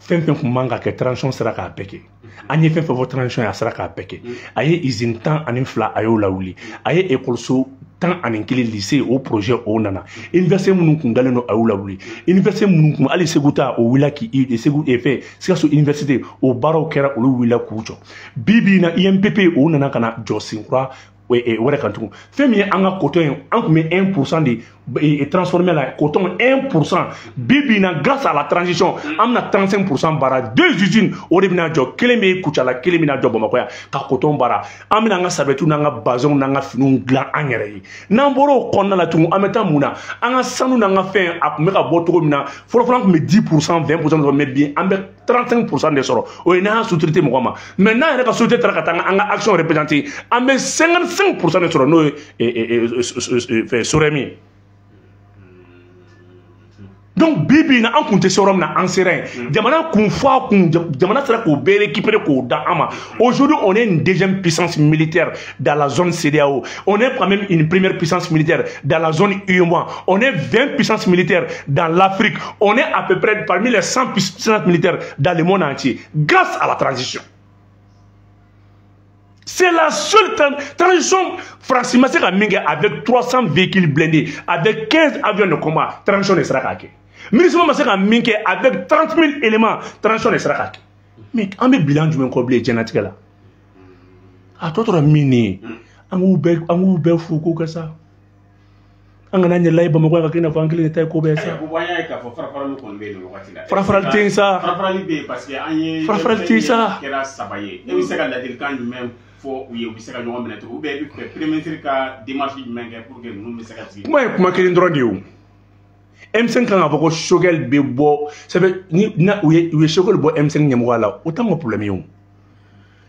Fɛn fɛn kun man ka kɛ, transition sera k'a bɛɛ kɛ. An ye fɛn fɛn fɔ transition ye, a sera k'a bɛɛ kɛ. A ye usine 12, a y'o lawuli. A ye ekɔliso 11, lycée, o projet o nana. Université minnu kun dalen don, a y'u lawuli. Université minnu kun, hali Segu ta, o wulila k'i Segu fɛn Sikaso université, o baaraw kɛra, olu wulila k'u jɔ. Bi bi in na, INPP o nana ka na jɔ senkura. wɛrɛ kan tugun. Fɛn min ye an ka coton ye, an tun bɛ 1% de transformer la coton 1%. Bi bi in na, grâce à la transition, an bɛna 35% baara. Deux usines o de bɛna jɔ, kelen bɛ Kucala, kelen bɛna jɔ Bamakɔ yan ka coton baara. An bɛna an ka sabɛtiw n'an ka bazɛnw n'an ka finiw dilan an yɛrɛ ye. N'an bɔra o kɔnɔna la tugun, an bɛ taa mun na? An ka sanu n'an ka fɛn, a tun bɛ ka bɔ cogo min na fɔlɔ-fɔlɔ, an tun bɛ 10%, 20% sɔrɔ, mais bi an bɛ 35% de sɔrɔ. O ye n'an y'a sous-traité mɔgɔ ma. Mais n'an yɛrɛ ka société taara ka taa an ka action représenter, an bɛ 55% de sɔrɔ, n'o ye fɛn SOREM ye. Donc bi bi in na, an kun tɛ se yɔrɔ min na, an sera yen. Jamana kun fɔ a kun, jamana sera k'o bɛɛ récupérer k'o da an ma. Aujourd'hui, on est une deuxième puissance militaire dans la zone CEDEAO, on est quand même une première puissance militaire dans la zone UEMOA, on est 20 puissances militaires dans l'Afrique, on est à peu près parmi les 100 puissances militaires dans le monde entier grâce à la transition. C'est la seule transition. France ma se ka min kɛ avec 300 véhicules blindés, avec 15 avions de combat, transition de sera k'a kɛ. MINUSMA ma se ka min kɛ avec 30 000 éléments, transition de sera k'a kɛ. Mais an bɛ bilan jumɛn kɔ bilen diɲɛlatigɛ la? A tɔ tora min ye, an k'u bɛɛ fo k'o kɛ sa. An kana ɲɛ layi Bamakɔ yan ka kɛ i n'a fɔ an kelen de ta ye ko bɛɛ sa. Bubu, an y'a ye k'a fɔ farafarali kɔni bɛ yen nin wagati la. Farafarali tɛ yen sa. Farafarali bɛ yen parce que an ye Farafarali tɛ yen sa. Kɛra saba ye. E bɛ se ka ladilikan jumɛn fɔ u ye, u bɛ se ka ɲɔgɔn minɛ cogo, ou bien e bɛ fɛ premier ministre ka démarche jumɛn kɛ pour que ninnu bɛ se ka sigi? Kuma ye kuma kelen dɔrɔn de ye o. M5 kan k'a fɔ ko Choguel bɛ bɔ sɛbɛ ni na u ye Choguel bɔ M5 ɲɛmɔgɔya la, o t'anw ka problème ye o.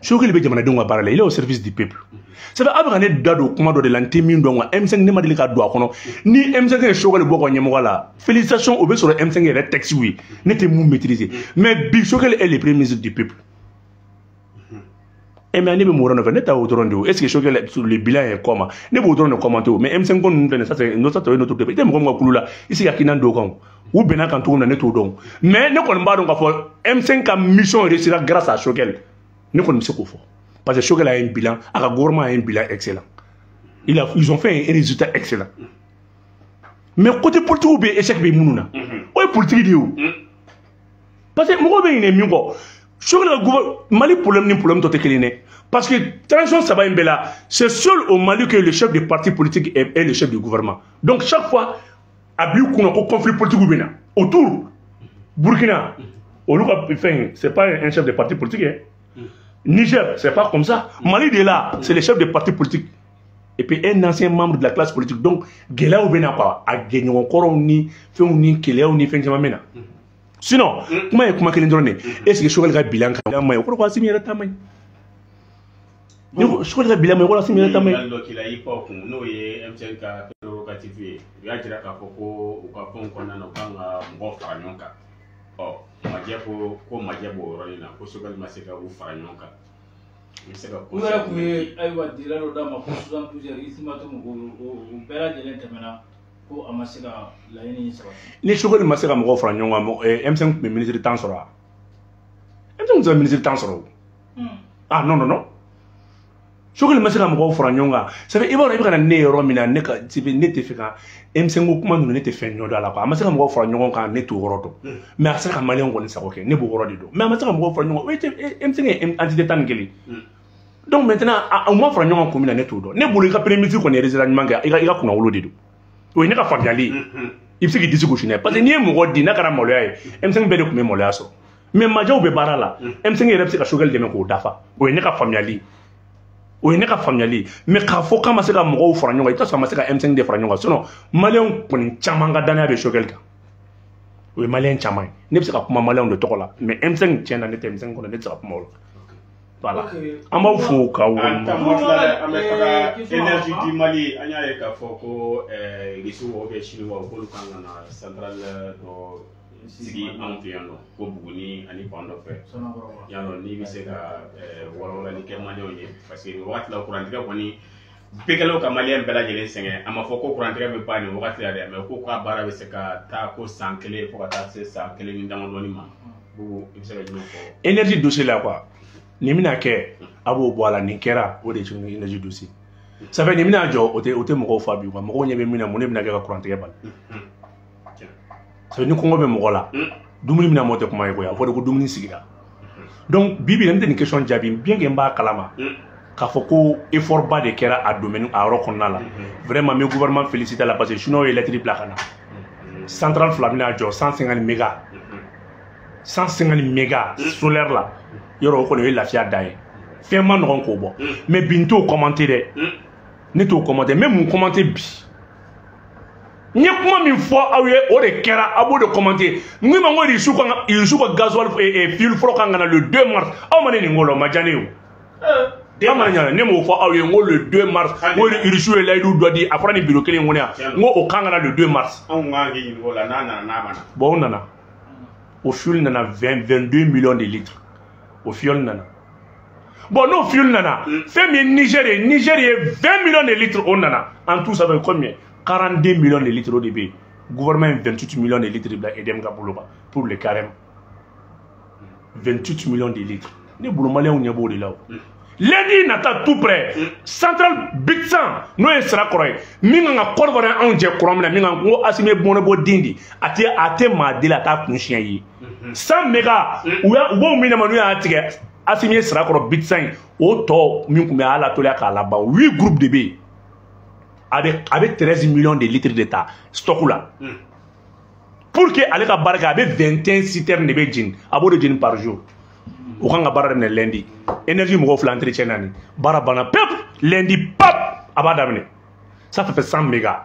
Choguel bɛ jamanadenw ka baara la, il est au service du peuple. Sɛbɛ a bɛ ka ne da don kuma dɔ de la, n tɛ min dɔn quoi. M5, ne ma deli ka don a kɔnɔ. Ni M5 ye Choguel bɔ ka ɲɛmɔgɔya la, félicitations, o bɛ sɔrɔ M5 yɛrɛ texte ye, ne tɛ mun maîtriser. Mais bi, Choguel est le premier ministre du peuple. Eh mais ne bɛ mun wɛrɛ nɔfɛ? Ne ta y'o dɔrɔn de ye o. Est ce que Choguel, le bilan est comment? Ne b'o dɔrɔn de commenter o. Mais M5 ko ninnu filɛ nin ye, ça c'est notre, ça c'est notre débat. I tɛ mɔgɔ min ka kulu la, i se ka hakilina don o kan o. U bɛnna kan cogo min na, ne t'o dɔn. Mais ne kɔni b'a dɔn k'a fɔ M5 ka mission réussira grâce à Choguel. Ne kɔni bɛ se k'o fɔ. Parce que Choguel a un bilan, a ka gouvernement a un bilan excellent. Ils ont fait un résultat excellent. Mais côté politique bɛ échec bɛ minnu na, o ye politique de ye o. Parce que mɔgɔw bɛ ɲinɛ min kɔ, Choguel ka gouvernement, Mali problème ni problème tɔ tɛ kelen ye dɛ. Parce que transition saba in bɛɛ la, c'est seul au Mali que le chef de parti politique est le chef du gouvernement. Donc chaque fois, a b'i kunna ko conflit politique bɛ na autour. Burkina, olu ka fɛn, c'est pas un chef de parti politique, hein. Niger, c'est pas comme ça. Mali de là, c'est le chef de parti politique. Et puis un ancien membre de la classe politique. Donc, gɛlɛyaw bɛ na quoi. A gɛɲɔgɔnkɔrɔw ni fɛnw ni kɛlɛyaw ni fɛn caman bɛ na. Sinon, kuma ye kuma kelen dɔrɔn de. Est-ce que Choguel ka bilan kan man ɲi? O kɔrɔ ko Assimi yɛrɛ ta man ɲi. Ni ko Choguel ka bilan man ɲi, o kɔrɔ Assimi yɛrɛ ta man ɲi. Ɲininkali dɔ k'i la i kɔ kun, n'o ye M5 ka prérogative ye. U y'a jira k'a fɔ ko u ka fɛnw kɔnɔna na, u kan ka mɔgɔw fara ɲɔgɔn kan. Ɔ majɛ ko majɛ b'o yɔrɔnin na, ko Choguel ma se ka u fara ɲɔgɔn kan. I bɛ se ka U yɛrɛ tun ye ayiwa délai dɔ d'a ma ko 72 heures, ultimatum, o bɛɛ lajɛlen tɛmɛna ko a ma se ka laɲini in sabati. Ni Choguel ma se ka mɔgɔw fara ɲɔgɔn kan, M5 tun bɛ ministre tan sɔrɔ wa? M5 tun tɛ se ka ministre tan sɔrɔ o. Ah non non non. Choguel ma se ka mɔgɔw fara ɲɔgɔn kan. Ça fait i b'a dɔn i bɛ ka na ne yɔrɔ min na, ne ka ne tɛ fɛ ka M5 ko kuma ninnu, ne tɛ fɛn ɲɔ dɔn a la quoi. A ma se ka mɔgɔw fara ɲɔgɔn kan, ne t'o yɔrɔ dɔn. Mais a sera ka maliyɛnw kɔni sago kɛ, ne b'o yɔrɔ de dɔn. Mais a ma se ka mɔgɔw fara ɲɔgɔn kan. O ye M5 ye entité 11. Donc maintenant, a ma fara ɲɔgɔn kan kun min na, ne t'o dɔn. Ne bolo, i ka premier ministre kɔni ye résultat ɲuman kɛ, i ka kunnawolo de don. O ye ne ka faamuyali ye. I bɛ se k'i disi gosi n'a ye. Parce que n'i ye mɔgɔ di, n'a kɛra maloya ye, M5 bɛɛ de tun bɛ maloya sɔrɔ. Mais majɛw bɛ baara la. M5 yɛrɛ bɛ se ka Choguel dɛmɛ k'o dafa. O ye ne ka faamuyali ye. O ye ne ka faamuyali ye. Mais k'a fɔ k'a ma se ka mɔgɔw fara ɲɔgɔn kan, i bɛ t'a sɔrɔ a ma se ka M5 de fara ɲɔgɔn kan. Sinon, maliyɛnw kɔni caman ka danaya bɛ Choguel kan. O ye maliyɛn caman ye. Ne bɛ se ka kuma maliyɛnw de tɔgɔ la. Mais M5 tiɲɛ na, ne tɛ M5 kɔnɔ, ne tɛ se ka kuma o la. Voilà. An b'aw fo k'aw An ta waleɲuman. waati la dɛ, an bɛ taga Question énergie laban. du Mali. An y'a ye k'a fɔ ko Rusiw ou bien Chinois, k'olu kan ka na centrale dɔ sigi anw fɛ yan nɔ, ko Buguni ani fan dɔ fɛ. Sɔnakɔrɔ. Yan nɔ, n'i bɛ se ka walawalali kɛ maliyɛnw ye, parce que nin wagati la, kurantigɛ kɔni bɛɛ kɛlen ka maliyɛn bɛɛ lajɛlen sɛgɛn. A ma fɔ ko kurantigɛ bɛ ban nin wagati la dɛ, mais ko k'a baara bɛ se ka taa ko san kelen fo ka taa se san kelen ni damadɔni ma. Bubu, i bɛ se ka jumɛn fɔ? Énergie dossier la quoi. Nin bɛna kɛ, a b'o bɔ a la, nin kɛra, o de ye énergie dossier. Ça fait nin bɛna jɔ, o tɛ mɔgɔw fa bi quoi. Mɔgɔw ɲɛ bɛ min na, mun de bɛna kɛ ka kurantigɛ bali? Ça fait ni kɔngɔ bɛ mɔgɔ la, dumuni bɛna mɔ tɛ kuma ye koyi. A fɔ de ko dumuni sigira. Donc bi bi in na, ne tɛ nin question jaabi, bien que n b'a kalama. K'a fɔ ko effort ba de kɛra a domaine a yɔrɔ kɔnɔna la. Vraiment n bɛ gouvernement féliciter la parce que chinois ye lettre bila ka na. Centrale fila bɛna jɔ 150 méga. 150 méga solaire la. Yɔrɔ o kɔni o ye lafiya dan ye. Fɛn ma nɔgɔn k'o bɔ. Mais bi n t'o commenter dɛ. Ne t'o commenter. N bɛ mun commenter bi? N ye kuma min fɔ aw ye o de kɛra, aw b'o de commenter. N ko i ma n ko Irisiw ka gasoil fuel fɔlɔ kan ka na le 2 mars. Aw ma ne nin ko la, o ma diya ne ye o. Aw ma ne ɲana, ne m'o fɔ aw ye n ko le 2 mars, n ko Irisiw ye layidu dɔ di, a fɔra nin bureau kelen in kɔnɔ yan, n ko o kan ka na le 2 mars. Anw k'an k'i ɲininka o la n'a nana n'a ma na. Bon, o nana. O fuel nana 22 millions de litres. O fuel nana. Bon, n'o fuel nana, fɛn min ye Niger ye, Niger ye 20 millions de litres o nana. En tout, ça fait combien? 42 millions de litres o de bɛ yen. Gouvernement ye 28 millions de litres bila EDM ka bolo kan pour le carême. 28 millions de litres. Ne bolo maliyɛnw ɲɛ b'o de la o. Lundi nata tout près, centrale Bitsan n'o ye Sirakɔrɔ ye, min kan ka Côte d'Ivoire anw jɛ courant min na, min kan ko Asimi ye bɔnɛ bɔ den de, a tɛ maa deli a t'a kun siɲɛ ye. 100 méga u y'a u b'o min ma n'u y'a tigɛ Asimi ye Sirakɔrɔ Bitsan ye, o tɔ min tun bɛ a latɔliya k'a laban 8 groupes de bɛ yen. A bɛ 13 millions de litres de ta stock la. Pour que ale ka baara kɛ, a bɛ 21 citernes de bɛ jeni, a b'o de jeni par jour. O kan ka baara daminɛ lundi. Énergie mɔgɔw filɛ entretien na nin baara banna pep lundi pap a b'a daminɛ. Ça fait 100 méga.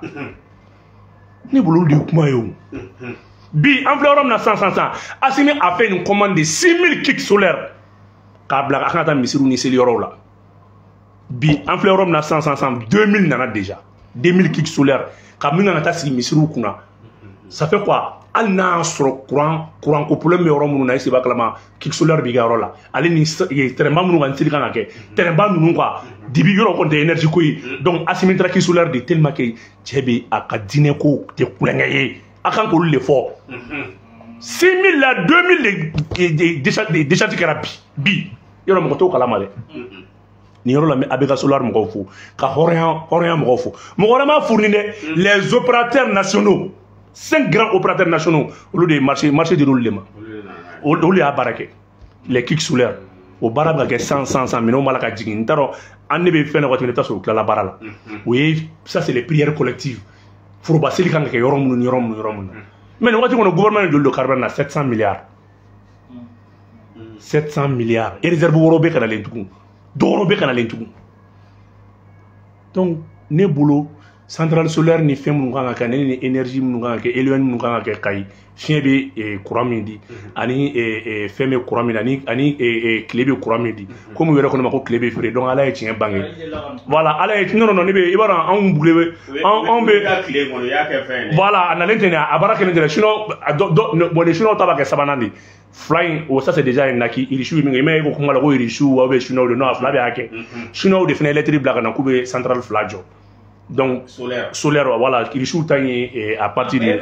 Ne bolo olu de ye kuma ye o. Bi an filɛ yɔrɔ min na sisan sisan sisan, Asimi a fait une commande de 6000 kits solaires k'a bila a kan ka taa misiriw ni seli yɔrɔw la. Bi an filɛ yɔrɔ min na sisan sisan sisan, 2000 nana déjà. 2000 kits solaires ka min kan ka taa sigi misiriw kunna. Ça fait quoi? Hali n'a y'a sɔrɔ courant ko problème bɛ yɔrɔ minnu na, est-ce que i b'a kalama kit solaire b'i ka yɔrɔ la, ale ni tɛrɛnba minnu kan seli kan ka kɛ tɛrɛnba ninnu quoi, dibi yɔrɔ kɔni tɛ énergie ko ye. Donc Asimi taara kit solaire de tellement que cɛ bɛ a ka diinɛ ko tɛ kulonkɛ ye, a kan k'olu de fɔ. 6000 la 2000 de décharge kɛra bi yɔrɔ mɔgɔ t'o kalama dɛ. Nin yɔrɔ la n bɛ ABK Solar mɔgɔw fo, ka hɔrɔnya mɔgɔw fo. Mɔgɔ wɛrɛ m'a fourni dɛ, les opérateurs nationaux, 5 grands opérateurs nationaux, olu de ye marché dir'olu de ma, olu y'a baara kɛ. Les kits solaires o baara bɛ ka kɛ san san san, minɛnw b'a la ka jigin. N t'a dɔn an ne bɛ fɛn dɔ waati min na, i bɛ taa sɔrɔ u tilala baara la. O ye ça, c'est les prières collectives, foroba seli kan ka kɛ yɔrɔ minnu ni yɔrɔ minnu yɔrɔ minnu. Mais nin waati kɔnɔ, gouvernement ye joli don carburant na? 700 milliards, 700 milliards. Et réserve wɛrɛw bɛ ka nalen tugun, dɔ wɛrɛw bɛ ka nalen tugun. Donc ne bolo, centrale solaire ni fɛn minnu kan ka kɛ, ne ni énergie minnu kan ka kɛ, éolienne minnu kan ka kɛ Kayi, fiɲɛ bɛ courant min di, ani fɛn bɛ courant min na, ani tile bɛ courant min di, komi u yɛrɛ ko ne ma ko tile bɛ feere. Donc Ala ye tiɲɛ bange, voilà, Ala ye. Non non non, ne bɛ i b'a dɔn anw bugule bɛ anw bɛ tile kɔnɔ, i y'a kɛ fɛn ye. Voilà, a nalen tɛ nin, a baara kelen tɛ dɛ. Sinon dɔ dɔ bon, ni chinois ta b'a kɛ sabanan de, fila in o, ça c'est déjà un acquis. Irisiw ye min kɛ, i m'a ye ko kuma la ko irisiw ou bien chinois de, non, a fila bɛɛ y'a kɛ. Chinois de fana ye lettre bila ka na k'u bɛ centrale fila jɔ, donc solaire, solaire, voilà. Irisiw ta ye à partir de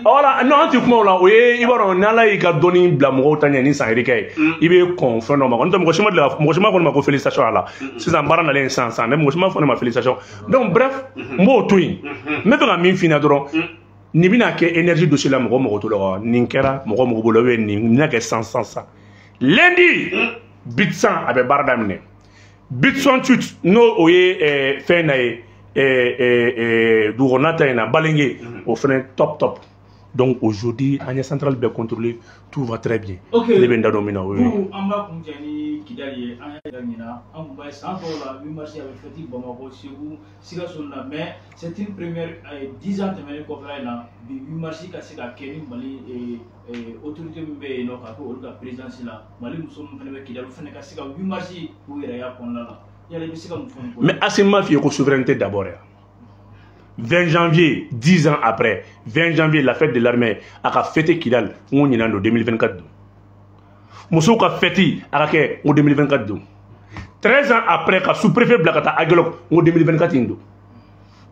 voilà. Non, an tɛ kuma o la. O ye i b'a dɔn n'Ala y'i ka dɔnni bila mɔgɔw ta ɲɛ ni san yirikɛ ye, i bɛ kɔn fɛn dɔ ma. N'o tɛ mɔgɔ si ma deli, mɔgɔ si ma fɔ ne ma ko félicitation a la. Sisan baara nalen sisan sisan, mais mɔgɔ si ma fɔ ne ma félicitation. Donc bref, n b'o to yen. N bɛ fɛ ka min f'i ɲɛna dɔrɔn, nin bɛna kɛ énergie dossier la, mɔgɔ mɔgɔ t'o la wa nin kɛra mɔgɔ mɔgɔ bolo ou nin bɛna kɛ san san san. Lundi Bitsan a bɛ baara daminɛ. Bit 68, n'o o ye fɛn na ye, dugukɔnɔna ta in na, Balingue, o fɛnɛ top top. Donc aujourd'hui an ye centrale bɛɛ contrôler, tout va très bien. Ok. Ne bɛ n da don min na, o ye. An b'a kun cɛ ni Kidali ye, an y'a ɲina an kun b'a ye san tɔw la 8 mars a bɛ fête Bamakɔ, Segu, Sikaso na, mais c'est une première 10 ans tɛmɛnen kɔfɛla in na, bi 8 mars ka se ka kɛ ni Mali autorité min bɛ yen nɔ k'a kɛ olu ka présidence la, Mali muso min fana bɛ Kidali, olu fana ka se ka 8 mars k'u yɛrɛ y'a kɔnɔna la. Yala i bɛ se ka mun fɔ nin ko la? Mais Assimi m'a f'i ye ko souveraineté d'abord ya. 20 janvier, 10 ans après, 20 janvier, la fête de l'armée, a ka fêter Kidal, n ko ɲinan don 2024 don. Musow ka fête a ka kɛ, n ko 2024 don. 13 ans après, ka sous-préfet bila ka taa Aguelhok, n ko 2024 in don.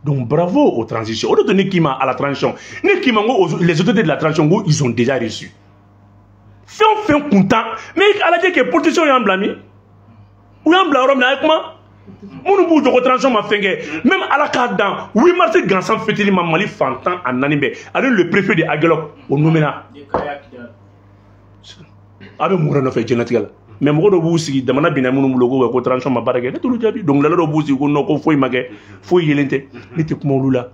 Donc bravo aux transitions. O de to ne k'i ma à la transition. Ne k'i ma n ko les autorités de la transition, n ko ils ont déjà reçu. Fɛn o fɛn kun tan, mais a lajɛ kɛ politiciens y'an bila min? U y'an bila yɔrɔ min na, a ye kuma. Minnu b'u jɔ ko transition ma fɛn kɛ, même Ala k'a dan 8 mars gansan fêteli ma Mali fan 14 bɛɛ, ale le préfet de Aguelhok o nommé na. De Kaya Kidal. A bɛ mun wɛrɛ nɔfɛ diɲɛlatigɛ la? Mais mɔgɔ dɔw b'u sigi jamana binna minnu bolo ko ko transition ma baara kɛ, ne t'olu jaabi. Dɔnkilidala dɔw b'u sigi ko non, ko foyi ma kɛ, foyi yelen tɛ. Ne tɛ kuma olu la.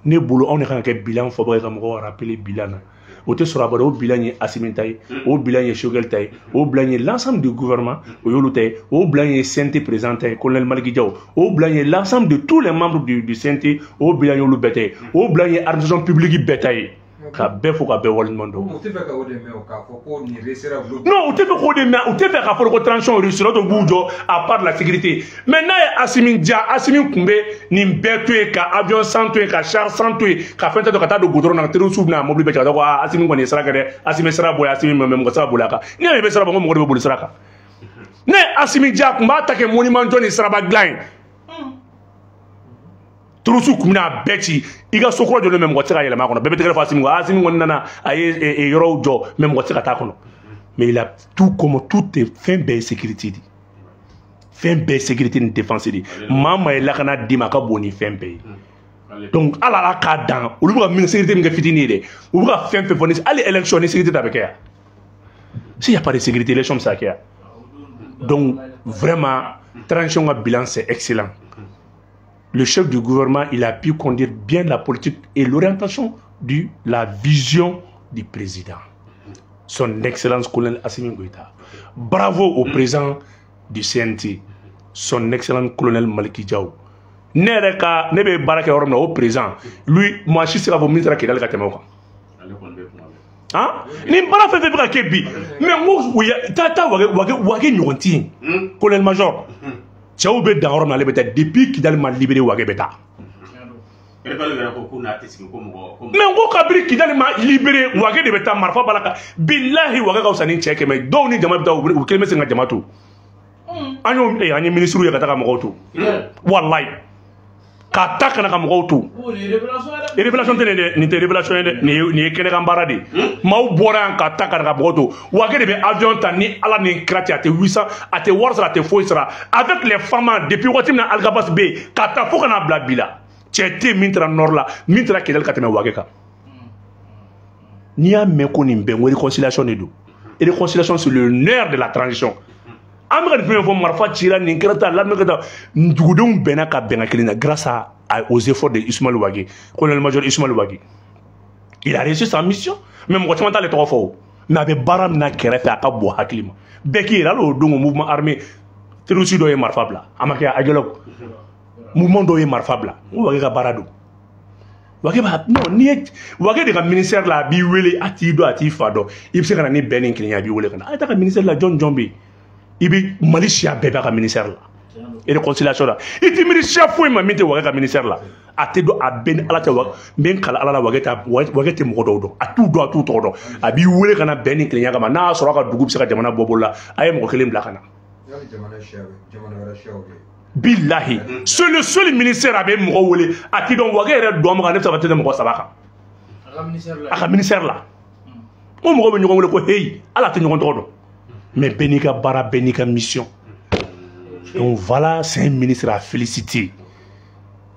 Ne bolo anw de kan ka kɛ bilan fɔbaga ye ka mɔgɔw rappeler bilan na. O tɛ sɔrɔ abada. O bilan ye Assimi ta ye, o bilan ye Choguel ta ye, o bilan ye l'ensemble du gouvernement, o y'olu ta ye, o bilan ye CNT président ta ye, colonel Malick Diaw, o bilan ye l'ensemble de tous les membres du CNT, o bilan y'olu bɛɛ ta ye, o bilan ye administration publique bɛɛ ta ye. Ka bɛɛ fo ka bɛɛ waleɲuman dɔn. U tɛ fɛ ka o de mɛn o, k'a fɔ ko nin réussira olu. Non, u tɛ fɛ k'o de mɛn, u tɛ fɛ k'a fɔ ko transition réussira, o b'u jɔ à part la sécurité. Mais n'a ye Assimi diya, Assimi tun bɛ nin bɛɛ to yen, ka avion san to yen, ka char san to yen, ka fɛn tɛ to ka taa don goudron na, terroristes bɛna mobili bɛɛ cɛ ka taa ko aa Assimi kɔni ye sira kɛ dɛ, Assimi sira bɔ yen, Assimi mɛ mɔgɔ sira boli a kan. N'i y'a mɛn i bɛ sira bɔ, ko mɔgɔ de bɛ boli sira kan. Ne ye Assimi diya, a tun b'a ta kɛ monument jɔ ni siraba dilan ye. Terroristes kun bɛna bɛɛ ci, i ka so kura jɔlen bɛ, mɔgɔ tɛ se ka yɛlɛma a kɔnɔ, bɛɛ bɛ tɛgɛrɛ fɔ Assimi kɔ, Assimi kɔni nana, a ye yɔrɔw jɔ, mais mɔgɔ tɛ se ka taa kɔnɔ. Mais il a tout comme tout est fɛn bɛɛ ye sécurité de, fɛn bɛɛ ye sécurité ni défense de. Maa maa ye lakana d'i ma, a ka bon ni fɛn bɛɛ ye. Donc ala ala k'a dan, olu bɛ ka min sécurité min kɛ fitinin ye dɛ, u bɛ ka fɛn fɛn fɔ ni hali élection ni sécurité ta bɛ kɛ yan. S'il y a pas de sécurité, élection bɛ se ka kɛ yan. Donc vraiment, transition ka bilan, c'est excellent. Le chef du gouvernement, il a pu conduire bien la politique et l'orientation de la vision du président, son excellence colonel Assimi Goïta. Bravo au président du CNT, son excellence colonel Malick Diaw. Ne yɛrɛ ka ne bɛ baara kɛ yɔrɔ min na, o président, lui, maa si tɛ se k'a fɔ min sera Kidali ka tɛmɛ o kan. Han, nin baara fɛn fɛn bɛ ka kɛ bi, mais n ko u ye taa taa Wage Wage Wage ɲɔgɔn tɛ yen. Colonel major, cɛw bɛ dan yɔrɔ min na, ale bɛ taa. Depuis Kidali ma libéré, Wage bɛ taa. Mais n ko kabini Kidali ma libéré, Wage de bɛ taa, marifa b'a la ka bilahi Wage ka fisa ni cɛ 100 dɔw ni jama bɛ taa, u kelen bɛ se ka jama to. An y'o an ye ministre ye ka taa ka mɔgɔw to, walayi, ka ta ka na ka mɔgɔw to. Révélation tɛ nin dɛ, nin tɛ révélation ye dɛ, nin ye kɛnɛkan baara de ye. Maaw bɔra yan ka ta ka na ka mɔgɔw to. Wage de bɛ avion ta ni ala ni kira cɛ, a tɛ 800, a tɛ wari sara, a tɛ foyi sara. Avec les femmes, depuis waati min na Algabas bɛ yen ka taa fo ka n'a bila bi la, cɛ tɛ yen min taara nord la, min taara Kidali ka tɛmɛ Wage kan. N'i y'a mɛn ko nin bɛn ko réconciliation de don, réconciliation, c'est le nerf de la transition. An bɛ ka nin fɛn fɔ, marifa cira, nin kɛra tan, l'armée kɛra tan, dugudenw bɛnna ka bɛn ka kelen na grâce aux efforts de Ismaël Wagué, colonel major Ismaël Wagué. Il a réussi sa mission, mais mɔgɔ caman t'ale tɔgɔ fɔ o, mais a bɛ baara min na kɛrɛfɛ, a ka bon hakili ma. Bɛɛ k'i yɛrɛ, hali o don o mouvement armé terroriste dɔw ye marifa bila, a ma kɛ Aguelhok, mouvement dɔw ye marifa bila. N ko Wagué ka baara don. Wagué b'a non, n'i ye Wagué de ka ministère la, a b'i wele, a t'i dɔn, a t'i fa dɔn, i bɛ se ka na ni bɛn ni kelenya, a b'i wele ka na. A ye taa ka ministère la, jɔn jɔn bɛ yen? I bɛ Mali siya bɛɛ b'a ka ministère la. Réconciliation la, i ti miiri siya foyi ma min tɛ Wagué ka ministère la. A tɛ dɔn, a bɛɛ ni ala tɛ. Wagué n bɛ n kala ala la, Wagué t'a Wagué tɛ mɔgɔ dɔw dɔn, a t'u dɔn, a t'u tɔgɔ dɔn. A b'i wele ka na bɛn ni kelenya kama. N'a y'a sɔrɔ a ka dugu bɛ se ka jamana bɔ bolo la, a ye mɔgɔ kelen bila ka na. Bilahi, c'est le seul ministère a bɛ mɔgɔ wele, a t'i dɔn. Wagué yɛrɛ dɔn ma, ne bɛ se ka tɛ mɔgɔ 3 kan a ka ministère la. N ko mɔgɔw bɛ ɲɔgɔn wele ko heyi, ala tɛ ɲɔgɔn tɔgɔ dɔn. Mais bɛɛ n'i ka baara, bɛɛ n'i ka mission. Donc voilà, c'est un ministre à féliciter.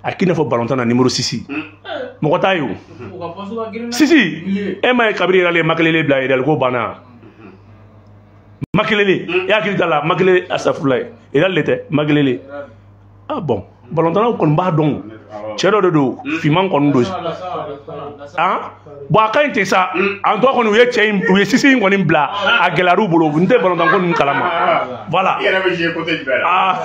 A k'i n'a fɔ ballontan na numéro 6. Mɔgɔ t'a ye o. Sisi, e ma ye kabiri Real ye Makelele bila, Real ko banna. Makelele, e hakili t'a la, Makelele astafurulayi. Real de tɛ, Makelele. Ah bon, ballontannaw kɔni b'a dɔn. Cɛ dɔ de don, finman kɔni don. Ah bon, a ka ɲi ten sa. En tout cas kɔni, u ye cɛ in, u ye sisi in kɔni bila, a gɛlɛyar'u bolo. N tɛ balontan ko ninnu kalama. Voilà. I yɛrɛ bɛ jouer côté jumɛn na? Ah.